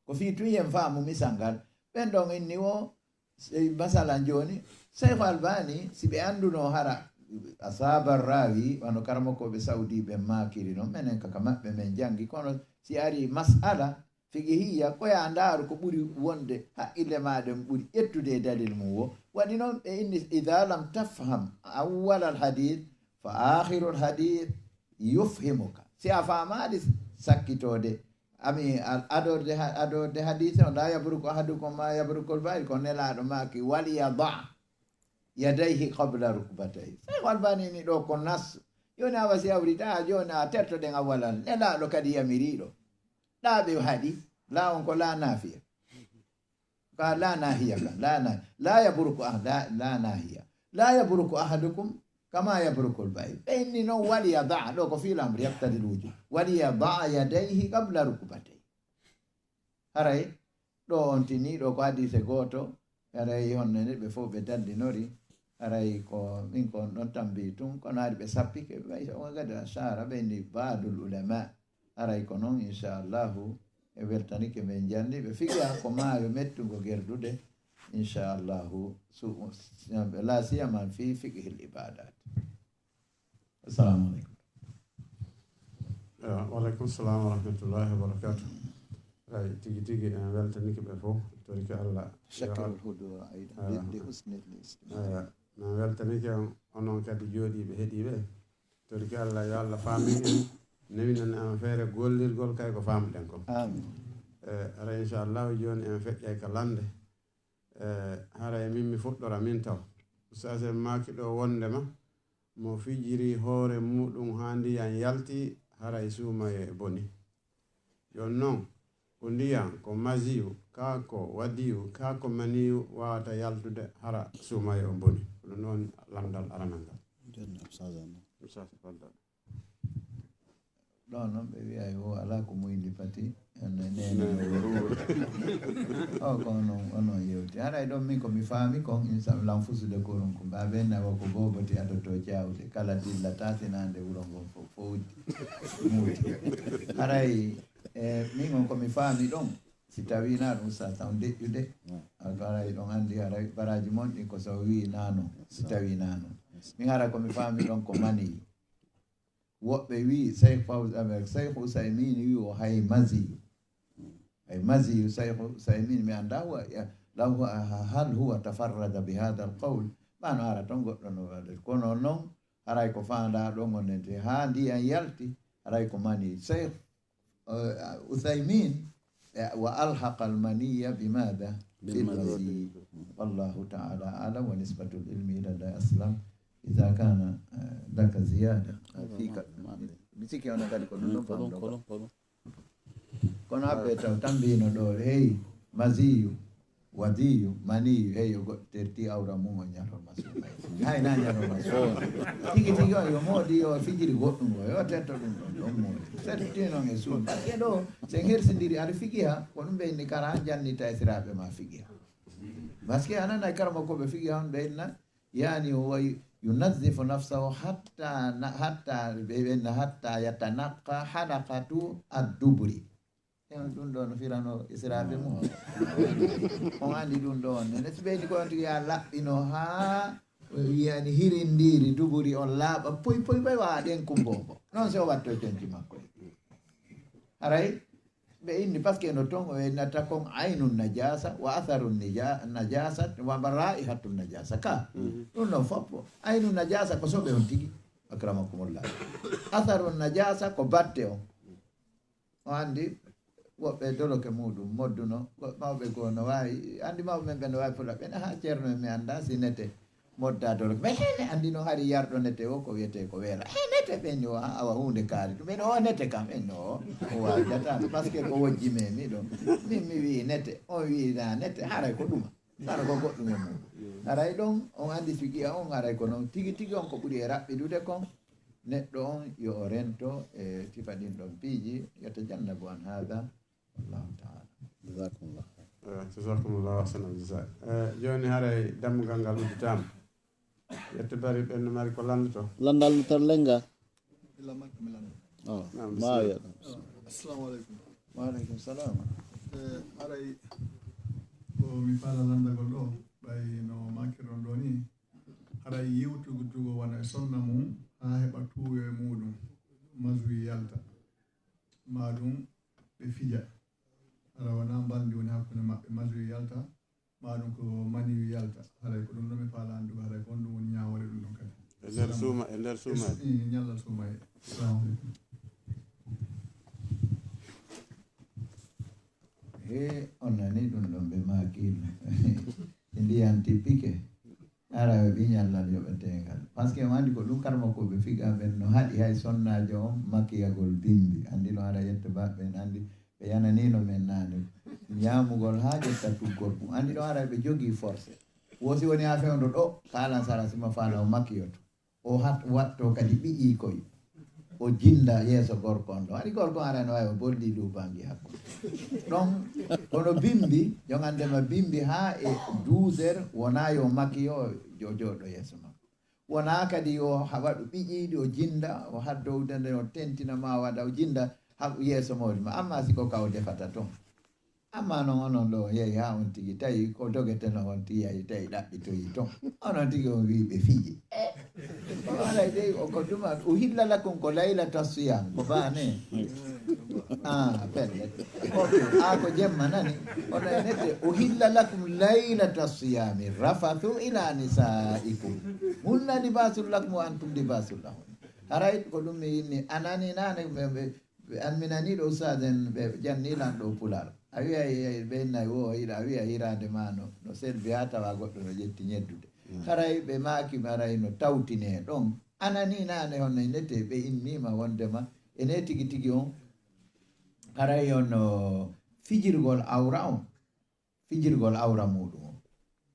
Ko fii tun yen faamu misal ngal, ɓen ɗon inni wo, e masalan jooni, Seykhu Albani, si ɓe annduno hara asaaba raawi, wano karamokooɓe Saudi ɓen maakiri non, menen kaka maɓɓe men janngi, kono si ari mas'ala, fiqhiyya, ko yaa ndaaru ko ɓuri wonde haqqille maa ɗen ɓuri ƴettude e dalil mum wo. Waɗi noon ɓe inni, "Idha lam tafham awwal hadith, fa akhirul hadith yufhimuka." Si a faamaali sakkitoode, ami, a-, adorde ha-, adorde hadith on, "La yabruku ahadukum ma yabrukul ba'ir," ko Nelaaɗo maaki, "Wal yada yadayhi qabla rukbatayhi." Sey Albani ni ɗo ko nas. Jooni a wasi awrita, jooni a tertoɗen awwalal. Nelaaɗo kadi yamiriiɗo. Ɗa ɓe haɗi, la on ko la nafiya. Ka la nahiya ka, la na-, la yabruku ah-, la, la nahiya. La yabruku ahadukum kama yabrukul ba'ir. Ɓe inni noon wal yada, ɗo ko fi'il amr yaqtadil wujub. Wal yada yadayhi qabla rukbatayhi. Haray, ɗo on tini, ɗo ko hadiise gooto, haray honno ni ɓe fof ɓe dallinori, haray ko min ko on ɗon tambi tun, kono hari ɓe sappike, ɓe ɓay on gadi asara, ɓe inni ba'dul ulama. Haray ko noon, inchallahu, e weltanike men janni ɓe fiqha ko maayo mettugo gerdude, inchallahu, su-, la siyaman fi fiqhil ibadat. Assalamu aleykum. Ewa, wa aleykum salam wa rahmatullahi wa barakatuh. Ay, tigi tigi, en weltanike ɓe fof, torike Allah. Yo Shakirul Allah hudu aydan, ewa, bi, bi husnil istima'il. Ewa, min weltanike on, onon kadi jooɗiiɓe heɗiiɓe. Torike Allah, yo Allah faamin en, newinan en feere gollirgol kay ko faamuɗen kon. Amin. Eh, hara inchallahu jooni en feƴƴay ka lande. Eh, haray min mi fuɗɗora min taw. Ustaas en maaki ɗo wondema mo fijiri hoore muɗum haa ndiyan yalti, haray suumaye boni. Jooni non, ko ndiyan, ko masiyu, kaa ko wadiyu, kaa ko maniyu waawata yaltude, hara suumaye on boni. Ko ɗum noon lanndal aranal ngal. Jërëjëf, Ustaas Ahmad. Ustaas, fadal. Ɗon noon ɓe wi'ay wo alaa ko muyndi pati, en nene no wuuro. O ko onon, onon yewti. Haray ɗon min ko mi faami kon, insa lam fusude korum ko mbaaben na wo ko booboti adoto jawde. Kala dilla tasinande wuro ngon fof, fof uddi. Muuti. Haray, e, min on ko mi faami ɗon, si tawii na ɗum sa taw deƴƴude, haray ɗon anndi haray baraaji mon ɗin ko so wii na non, si tawii na non. Min hara ko mi faami ɗon ko mani. Woɓɓe wii, Seykh Fawz-, eh, Seykh Usaymin wii o hay masiyu. Hay masiyu, Seykh Usaymin, mi anndaa huwa, ya, law huwa, hal huwa tafarrada bi hadha al qawl? Ɓano ara ton goɗɗo no waɗa. Kono non, haray ko faandaa ɗon on nente. Haa ndiyan yalti, haray ko mani. Seykh, eh, Usaymin, وألحق المني بماذا؟ بالمذي. والله تعالى أعلم، ونسبة العلم إلى الله أسلم. إذا كان لك زيادة فيك. Mi sikki on kadi ko ɗum ɗon famɗo. Kono aɓe taw tambiino ɗo, hey, maziyu, wadiyu, maniyu, hey, yo goɗɗo terti awra mum o ñalorma suumaye. Hay na ñalorma suumaye. Tigi tigi on yo moodi, yo fijiri goɗɗum o, yo tetto ɗum ɗon, ɗon moodi. Setti noon e suudu. Parce que ɗo, sen hersindiri aɗa figiha, ko ɗum ɓe inni kara jannita e siraaɓe ma figiha. Parce que anan ay karama ko ɓe figiha on ɓe inna, yani huwa yunazzifu nafsahu hatta na-, hatta ɓe inna hatta yatanaqqa halaqatu ad-dubri. En ɗum ɗo no firano israɓe mum. On andi ɗum ɗo on. Nene si ɓeydi ko on tigi ya laɓɓino ha yani hirindiri duburi on laaɓa poy poy poy wa ɗen kumbobo. Non se o watto conci makko. Haray ɓe inni parce que no ton o innata kon aynu najasa wa atharu nija-, najasa wa raihatu najasa ka. Ɗum ɗon fof aynu najasa ko soɓe on tigi. Akramakumullah. Atharu najasa ko batte on. O andi woɓɓe doloke muɗum modduno, wo-, mawɓe goo no waawi, andi mawɓe men ɓe no waawi pula, ɓen, "Aha, ceerno en mi anndaa si nete modda doloke." Mais hene andi no hari yarɗo nete o ko wiyetee ko weela. "He nete," ɓen ni o, "Ah, awa huunde kaari ɗum." Ɓen o nete kam, en no o, o waajata, parce que ko wojji men mi ɗo. Min mi wii nete, on wii na nete, haray ko ɗuma. Hara ko goɗɗum e muɗum. Haray ɗon, on andi si giya on, haray ko non tigi tigi on ko ɓuri e raɓɓidude kon. Neɗɗo on yo o rento e sifa ɗin ɗon piiji, yatajannabu an hada, wallahu taala. Jazakumullah khair. Eh, jazakumullah ahsanal jaza. Eh, joni haray dammugal ngal udditama. Yetto bari ɓen no mari ko lanndotoo. Lanndal no tar lennga. Illa makka mi lannda. Oh, naam, ma bismillah. Assalamu alaikum. Wa alaikum salam. Eh, haray ko mi faala lanndagol ɗo, ɓay no makiron ɗo ni, haray yewtugo wona e sonna mum, haa heɓa tuuyo e muɗum, mazuyi yalta. Ma ɗum ɓe fija. Hara wona mbalndi woni hakkunde maɓɓe, mazuyi yalta, ma ɗum ko maniyu yalta. Haray ko ɗum ɗo mi faala anndugo, haray ko honɗum woni ñaawore ɗum ɗon kadi. E nder suuma, e nder suuma. E su-, eh, ñallal suuma e. Assalamu alaikum. He, on nani ɗum ɗon ɓe maaki. Ndiyan tippike. Ara ɓe ɓiñal lan yoɓeteengal. Parce que on andi ko ɗum karma ko ɓe figa ɓen no haɗi hay sonnaajo on makiyagol bimbi. Andi no ara yetto ba ɓen andi ɓe yananino men naane. Ñaamugol haa ƴetta tuggol ɗum. Andi no ara ɓe jogii forcé. Wosi woni haa fewndo ɗo, kaalan sara sima faala o makiyoto. O hat-, watto kadi ɓiƴii koy. O jinda yeeso gorko on ɗo. Ani gorko on arano ay o bolli ɗum bangi hakko. Ɗon, kono bimbi, jongandema bimbi haa e douze heures, wona yo makiyo o jo-, jooɗo yeeso makko. Wona kadi yo ha-, waɗu ɓiƴiiɗi, o jinda, o haddowde nde, o tentina ma, o waɗa, o jinda ha yeeso mawɗi ma. Amma si ko ka o defata ton. Amma non onon ɗo on yehi ha on tigi tawi ko dogeteno on tigi yahi tawi ɗaɓɓitoyi ton. Onon tigi on wi ɓe fiji. Eh, o waɗay dey o ko duma, uhilla lakum ko laylata siyam, ko bane. Ah, pelle. Ok, a ko jemma nani. Ono e nette, uhilla lakum laylata siyami rafathu ila nisaikum. Hunna libasul lakum wa antum libasul lahun. Haray ko ɗum mi yinni, a nani nane ɓe, ɓe, ɓe an mi nani ɗo ustad en ɓe janni lan ɗo pular. A wiya, ɓe nayi wo, hiɗa, a wiya hiraande ma no, no selbi haa tawa goɗɗo no ƴetti ñeddude. Mm. Haray ɓe maaki mi haray no tawtine ɗon. A nani nane honno e nete ɓe innima wondema ene tigi tigi on haray on no fijirgol awra on. Fijirgol awra muɗum on.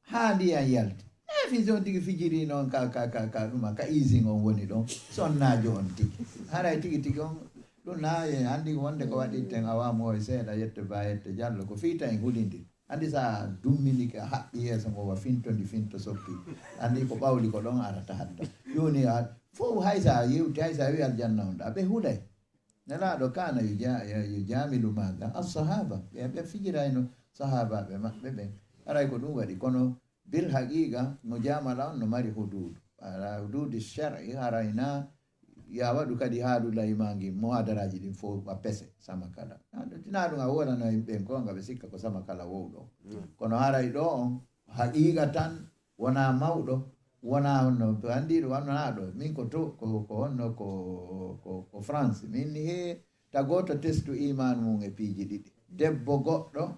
Haa ndiyan yalti. Na fi si on tigi fijiri noon ka, ka, ka, ka ɗuma, ka isin on woni ɗon. Sonnaajo on tigi. Haray tigi tigi on, ɗum na e anndi wonde ko waɗirten awamu o e seeɗa yetto ba yetto jallo. Ko fii tan en hulindir. Anndi so a dumminike a haɓɓi yeeso ngo wa finto ndi finto soppi. Anndi ko ɓawli ko ɗon arata hadda. Jooni a fof hay so a yewti, hay so a wi aljanna on ɗa, ɓe hulay. Nelaaɗo kana yu ja-, yu jamilu maga as-sahaba. Ɓe, ɓe fijirayno sahabaɓe maɓɓe ɓen. Haray ko ɗum waɗi. Kono bil haqiqa, mujamala on no mari hududu. Ala hududi shar'i, haray na ya waɗu kadi haalu laymagi muhadaraji ɗin fof a pese sama kala. Na ɗum, tina ɗum a wodano yimɓe en ko nga ɓe sikka ko sama kala wowɗo. Mm. Kono haray ɗo on, haqiqa tan, wona mawɗo, wona honno, to anndi ɗo wonaa ɗo. Min ko to, ko, ko honno, ko, ko, ko France. Min ni he, ta gooto testu iman mum e piiji ɗiɗi. debbo goɗɗo,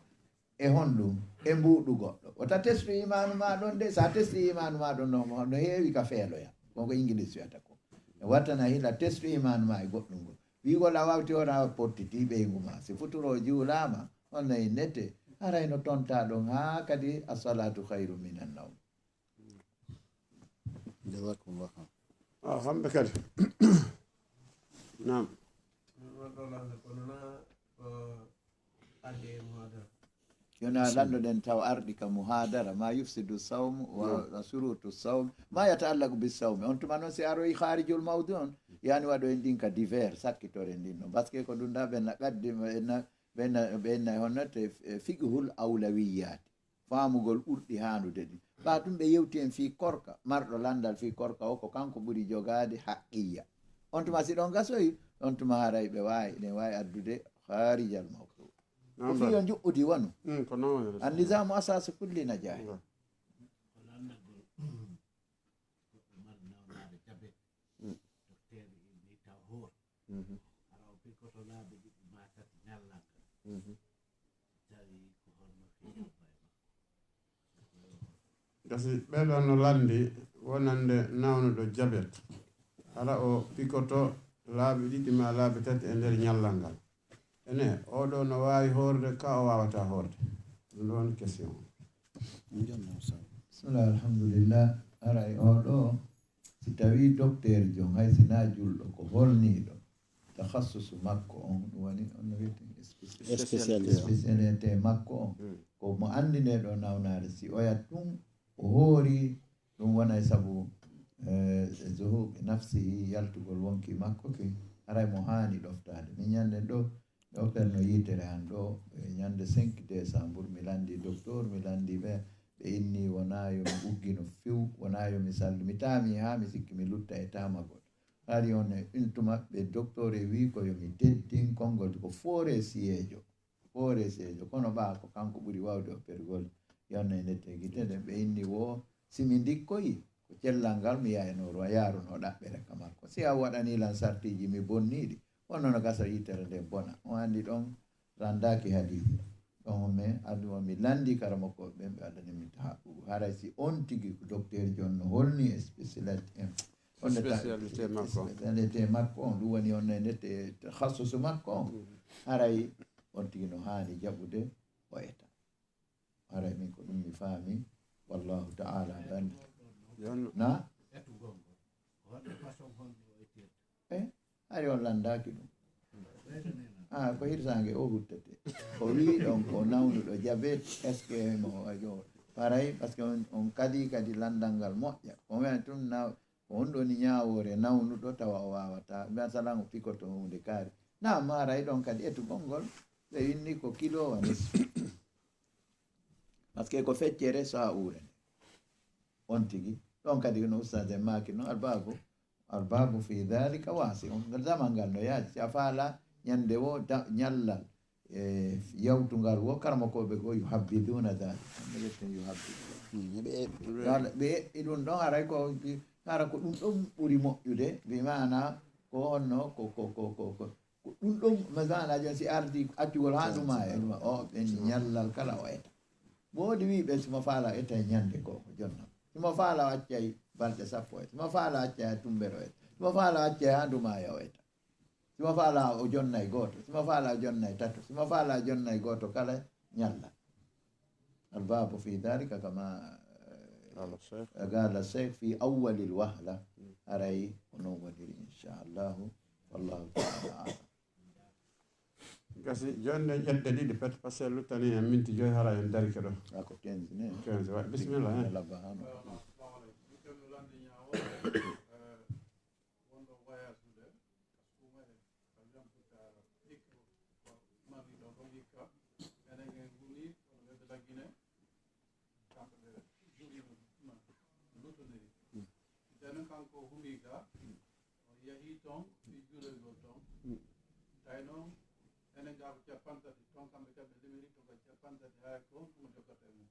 e honɗum, e mbuuɗu goɗɗo. Wota testu imaanu ma ɗon de, so a testi imaanu ma ɗon, no, no heewi ka feeloya. Ko ko Ingilis wiyata ko. E wattana hila testu imaanu ma e goɗɗum go. Wiigol a wawti on a pottiti ɓeyngu ma. Si futuro juulaama, on no innete, haray no tonta ɗon haa kadi as-salatu khairu minan nawm. Jazakumullah khair. Ah, hamɓe kadi. Naam. Ɗum ɗon ɗo lande kono na ko adde e muhadara. Yona lanndo ɗen taw arɗi ka muhadara ma yufsidu sawm wa surutu sawm ma yataallaku bi sawmi. On tuma noon si aroyi kharijul mawdu on, yani waɗo en ɗin ka divers, sakkitoren ɗin ɗon. Parce que ko ɗum ɗa ɓenna ɓaddi ɓenna ɓenna ɓenna e honno te fiqhul awlawiyati, faamugol ɓurɗi haanude ɗin. Ɓa ɗum ɓe yewti en fii korka, marɗo lanndal fii korka o ko kanko ɓuri jogaade haqqiya. On tuma si ɗon gasoyi, on tuma haray ɓe waawi, ɗen waawi addude kharijal mawdu. Ko fii yo njuɓɓudi wonu. Mm, ko noon woni. Annizamu asasu kulli najahi. Ngam. Ko lanndagol goɗɗo mari nawnaare jabet, dokteer en mbi taw hoor. Hara o pikoto laabi ɗiɗi ma tati ñallal ngal. Tawi ko honno fii jabba e makko. Gasi ɓeɗo no lanndi wonande nawnuɗo jabet, hara o pikoto laabi ɗiɗi ma laabi tati e nder ñallal ngal. Ene, oɗo no waawi hoorde ka o waawata hoorde? Ɗum ɗo woni question o. Min jonnoo saw. Bismillah, alhamdulillah. Haray oɗo, si tawi docteur jon, hay si na julɗo, ko holniiɗo, takhassusu makko on, ɗum woni on no wiyete spécial- Spécialité. spécialité makko on, ko mo anndinee ɗo nawnaare, si oya tun o hoori, ɗum wona e sabu eh, zuhuqi nafsihi, yaltugol wonki makko ki, haray mo haani ɗoftaade. Min ñannden ɗo, ɗo ferno yitere an ɗo, e ñande cinq décembre, mi lanndi docteur, mi lanndi ɓe, ɓe inni wona yo mi uggino few, wona yo mi sallu, mi taami haa mi sikki mi lutta e taamagol. Hari on e ɗin tuma ɓe docteur e wii ko yo mi teddin konngol ko foore siyeejo, foore siyeejo, kono ɓaa ko kanko ɓuri waawde oppergol. Yonno e nette gite ɗen ɓe inni wo si mi ndikkoyi ko cellal ngal mi yaynoro yaaruno ɗaɓɓere ka makko. Si a waɗani lan sartiiji mi bonniiɗi, wonno no gasa yitere nde bona. On anndi ɗon ranndaaki hadiise. Ɗon on men addu on mi lanndi karamokooɓe ɓen ɓe waɗani mi tahaɓɓugu. Haray si on tigi ko docteur jon no holni e spécialité en. Wonde ta- Spécialité makko. Spécialité makko on, ɗum woni on e nette takhassusu makko on. Haray on tigi no haani jaɓude o eta. Haray min ko ɗum mi faami. Wallahu ta'ala alam. Yon- Na? Etugol ngol. Ko honno façon honno o ettirta? Eh? Hari on lanndaaki ɗum. Ah, ko hirsaange o huttete. O wii ɗon ko nawnuɗo jabet, est-ce que mo ajo paray, parce que on, on kadi kadi lanndal ngal moƴƴa. Ko men tun na ko on ɗoni ñaawoore nawnuɗo tawa o waawata. Masalan o pikoto huunde kaari. Na maaray ɗon kadi etugol ngol ɓe winni ko kilo wa nisfu. Parce que ko feccere so a uurene. On tigi. Ɗon kadi no ustaz en maaki no albabu. Albabu fi dhalika wasi. On zaman ngal no yaaji. Si a faala ñande wo da- ñallal e yawtungal wo karamokoɓe go yuhabbiduna dhalik. Hamɓe yetten yuhabbidu. Ɓe eɓɓi ɗum ɗon haray ko hara ko ɗum ɗon ɓuri moƴƴude. Bi maana ko honno ko ko ko ko ko ko ɗum ɗon masala jon si ardi accugol ha ɗuma e ɗuma o ɓen ñallal kala o eta. Woodi wiɓe simo faala eta e ñande ko ko jonna. Simo faala o accay balɗe sappo eta. Simo faala o accay ha tumbere o eta. Simo faala o accay ha nduma ya o eta. Simo faala o jonnay gooto. Simo faala o jonnay tato. Simo faala o jonnay gooto kala ñalla. Albabu fi dhalika kama Ala Sheikh. قال الشيخ في أول الوهلة. Haray ko non woniri inchallahu. Wallahu taala alam. Gasi jonde ƴedde ɗiɗi pet parce que luttani en minti joyi hara en darike ɗo. Ako quinze ne. Quinze wa bismillah. Labba hano. Wonɗo voyage ude, askumae, avion puta hikka, mami ɗo ɗo hikka, enen en nguni kono ɓe ɓe laggine, kamɓe ɓe juuɗi ɗum lutoniri. Deno kanko humi ga, o yahi toon, fi juuɗoygol toon. Tawi noon enen ga ko capantati, toon kamɓe kamɓe limiri ko ko capantati, hay ko ɗum jokkata e mum.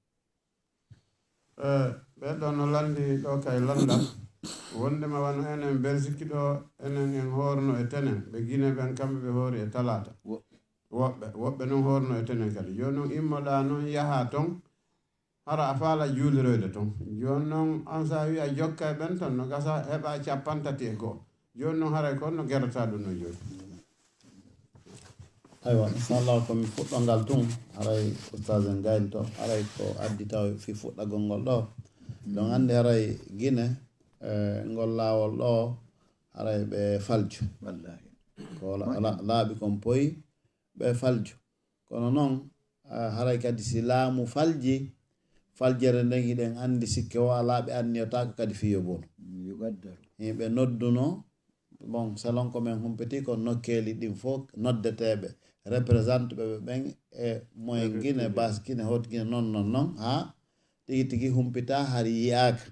Ɓeɗo no lanndi ɗo kay lanndal wondema wano enen Belgique ɗo enen en hoorno e tenen, ɓe Guinée ɓen kamɓe ɓe hoori e talaata. Wo- Woɓɓe woɓɓe noon horno e tenen kadi. Jooni noon immoɗaa noon yahaa toon, hara a faala juuliroyde toon. Jooni noon aan so a wii a jokka e ɓen tan, no gasa heɓa cappanɗe tati e go'o. Jooni noon haray ko honno gerata ɗum noon jooni? Aywa, inchallah, ko mi fuɗɗo ngal tun, haray ustaz en gayni to, haray ko addi taw fi fuɗɗagol ngol ɗo. Ɗon anndi haray Gine, e ngol laawol ɗo, haray ɓe falju. Wallahi. Ko la- la- laaɓi kon poyi, ɓe falju. Kono noon, ah, haray kadi si laamu falji, faljere nden hiɗen anndi sikke o alaa ɓe anniyotaako kadi fii yo bonu. Yuqaddaru. Himɓe nodduno, bon, selon ko men humpiti ko nokkeeli ɗin fof noddeteeɓe, représente ɓe ɓe ɓen e moyen Gine, base Gine, haute Gine, non, non, non, haa tigi tigi humpita hari yi'aaka.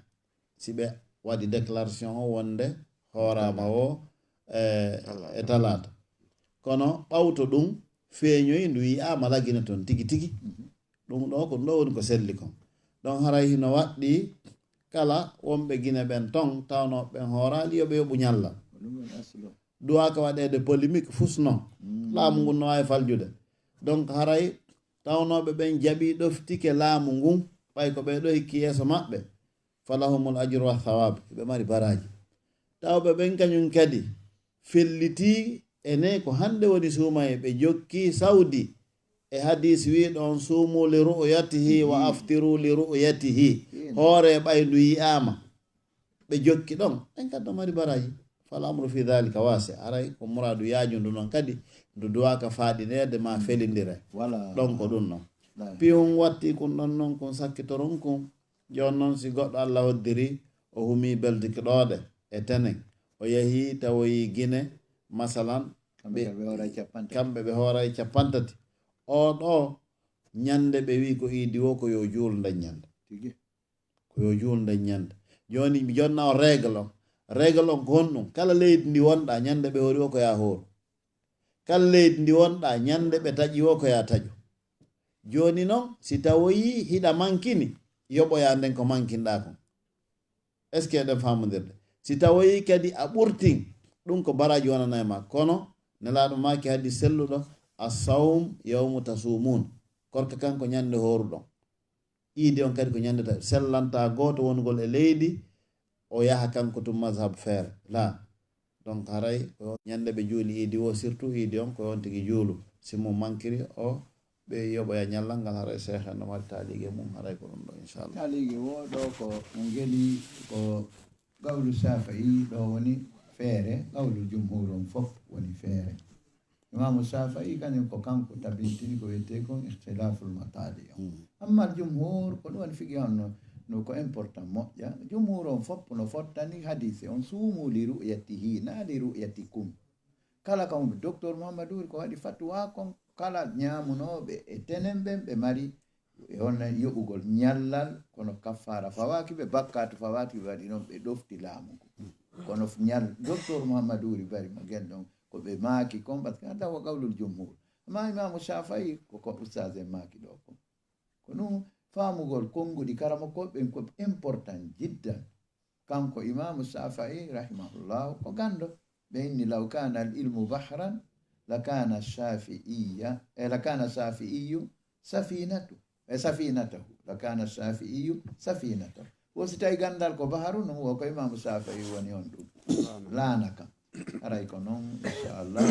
Si ɓe waɗi déclaration o wonde hooraama o e, e talaata. Kono ɓawto ɗum feeñoyi ndu yi'aama la Gine toon tigi tigi. Ɗum ɗo ko ɗum ɗo woni ko selli kon. Ɗon haray hino waɗɗi kala wonɓe Gine ɓen ton tawnoo ɓen hooraali yo ɓe yoɓu ñallal. Ko ɗum woni aslo. Duwaaka waɗeede polémique fusno. Laamu ngun no waawi faljude. Donc haray tawnooɓe ɓen jaɓi ɗoftike laamu ngun ɓay ko ɓee ɗo hikki yeeso maɓɓe. Falahumul ajru wa thawab, ɓe mari baraaji. Tawɓe ɓen kañum kadi felliti ene ko hannde woni suumaye, ɓe jokki sawdi e hadis wiiɗo on suumu li ru'yatihi wa aftiru li ru'yatihi. Hoore ɓay ndu yi'aama ɓe jokki ɗon, ɓen kadi no mari baraaji. Fal amru fi dhalika wasi, aray ko muraadu yaajundu non kadi ndu duwaaka faaɗineede ma felindire. Ɗon ko ɗum non. Piwum watti kun ɗon non kun sakkitorun kun. Jooni noon si goɗɗo Alla hoddiri o humii beldikiɗooɗe e tenen, o yahii tawoyii Gine masalan, kamɓe ɓe hooray cappanɗe tati. Kamɓe ɓe hooray cappanɗe tati. Oo ɗoo ñannde ɓe wii ko iidi woo ko yo juul nden ñannde. Tigi. Ko yo juul nden ñannde. Jooni mi jonna on règle on. Règle on ko honɗum? Kala leydi ndi wonɗaa ñannde ɓe hoori woo ko yaa hooru. Kala leydi ndi wonɗaa ñannde ɓe taƴi woo ko yaa taƴu. Jooni noon si tawoyii hiɗa mankini, yoɓoyaa nden ko mankinɗaa kon. Est-ce que eɗen faamondirde? Si tawoyii kadi a ɓurtin, ɗum ko baraaji wonana e maa. Kono Nelaaɗo maaki hadis selluɗo, as-sawm yawmu tasumun. Korka kan ko ñannde hooruɗon. Iidi on kadi ko ñannde tawi sellanta gooto wonugol e leydi, o yaha kanko tun mazhab feere. La. Donc haray ko ñannde ɓe juuli iidi woo, surtout iidi on ko on tigi juulu. Si mo mankiri o, ɓe yoɓoya ñallal ngal, haray seekh en no mari taaliige mum, haray ko ɗum ɗo, inchallah. Taaliige woo ɗo ko ngeli ko qawlu Shafi'i ɗo woni feere, qawlu jumhur on fof woni feere. Imaamu Shafi'i kañum ko kanko tabintini ko wiyetee kon ikhtilaful matali on. Amma jumhur ko ɗum woni figi on no, no ko important moƴƴa. Jumhur on fof no fottani hadise on suumu li ru'yatihi, na li ru'yatikum. Kala kam docteur Mouhamadou ko waɗi fatwa kon, kala ñaamunooɓe e tenen ɓen ɓe mari e on yoɓugol ñallal, kono kaffara fawaaki ɓe, bakkatu fawaaki ɓe, waɗi noon ɓe ɗofti laamu ngu. Kono f-, ñal docteur Mouhamadou bari ma gel ɗon ko ɓe maaki kon, parce que hada wa qawlul jumhur. Amma Imaamu Shafi'i ko ko ustaz en maaki ɗo kon. Ko ɗum faamugol konnguɗi karamokooɓe ɓen ko important jiddan. Kanko Imaamu Shafi'i rahimahullahu ko ganndo. Ɓe inni law kana al ilmu bahran la kana shafi'iyya, e la kana shafi'iyyu safinatu, e safinatahu, la kana shafi'iyyu safinatahu. Wo si tawi ganndal ko baharu non, wo ko Imaamu Shafi'i woni on ɗum laana kan. Haray ko noon, inchallah,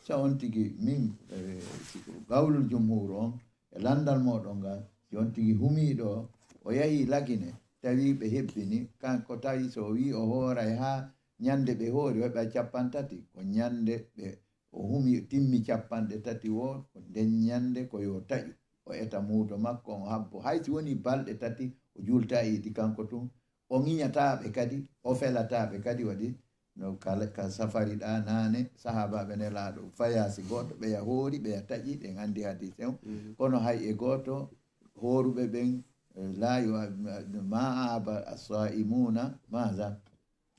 so on tigi min, e, si ko qawlul jumhur on, e lanndal mooɗon ngal, si on tigi humii ɗo, o yahii Lagine, tawi ɓe hebbini, kanko tawi so o wii o hooray haa ñannde ɓe hoori, o heɓa cappanɗe tati, ko ñannde ɓe o humi, timmi cappanɗe tati woo, ko nden ñannde ko yo taƴu, o eta muudo makko, o habbo, hay si wonii balɗe tati, o juulta iidi kanko tun, o ŋiñataa ɓe kadi, o felataa ɓe kadi, waɗi no ka, ka safari ɗaa naane, sahaabaaɓe Nelaaɗo fayaasi gooto, ɓeya hoori, ɓeya taƴi, ɗen anndi hadiis en. Mhm. Kono hay e gooto hooruɓe ɓen, eh, laa yu-, ma aaba as-saa'imuna maada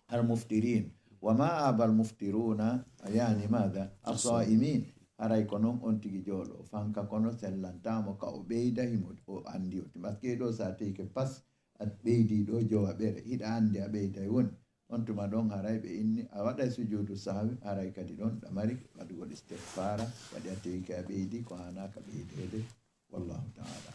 al-muftirin, wa ma aaba al-muftiruna, yaani maada as-saa'imin. Haray ko non on tigi joolo, fanka kono sellantaamo ka o ɓeyda himo o anndi o. Parce que ɗo sa teyke pas, a ɓeydi ɗo jowaɓere, hiɗa anndi a ɓeyday woni. On tuma ɗon haray ɓe inni a waɗay sujuudu sahwi, haray kadi ɗon ɗa mari waɗugol istigfaara, waɗi a tewike a ɓeydi ko haanaaka ɓeydeede. Wallahu taala.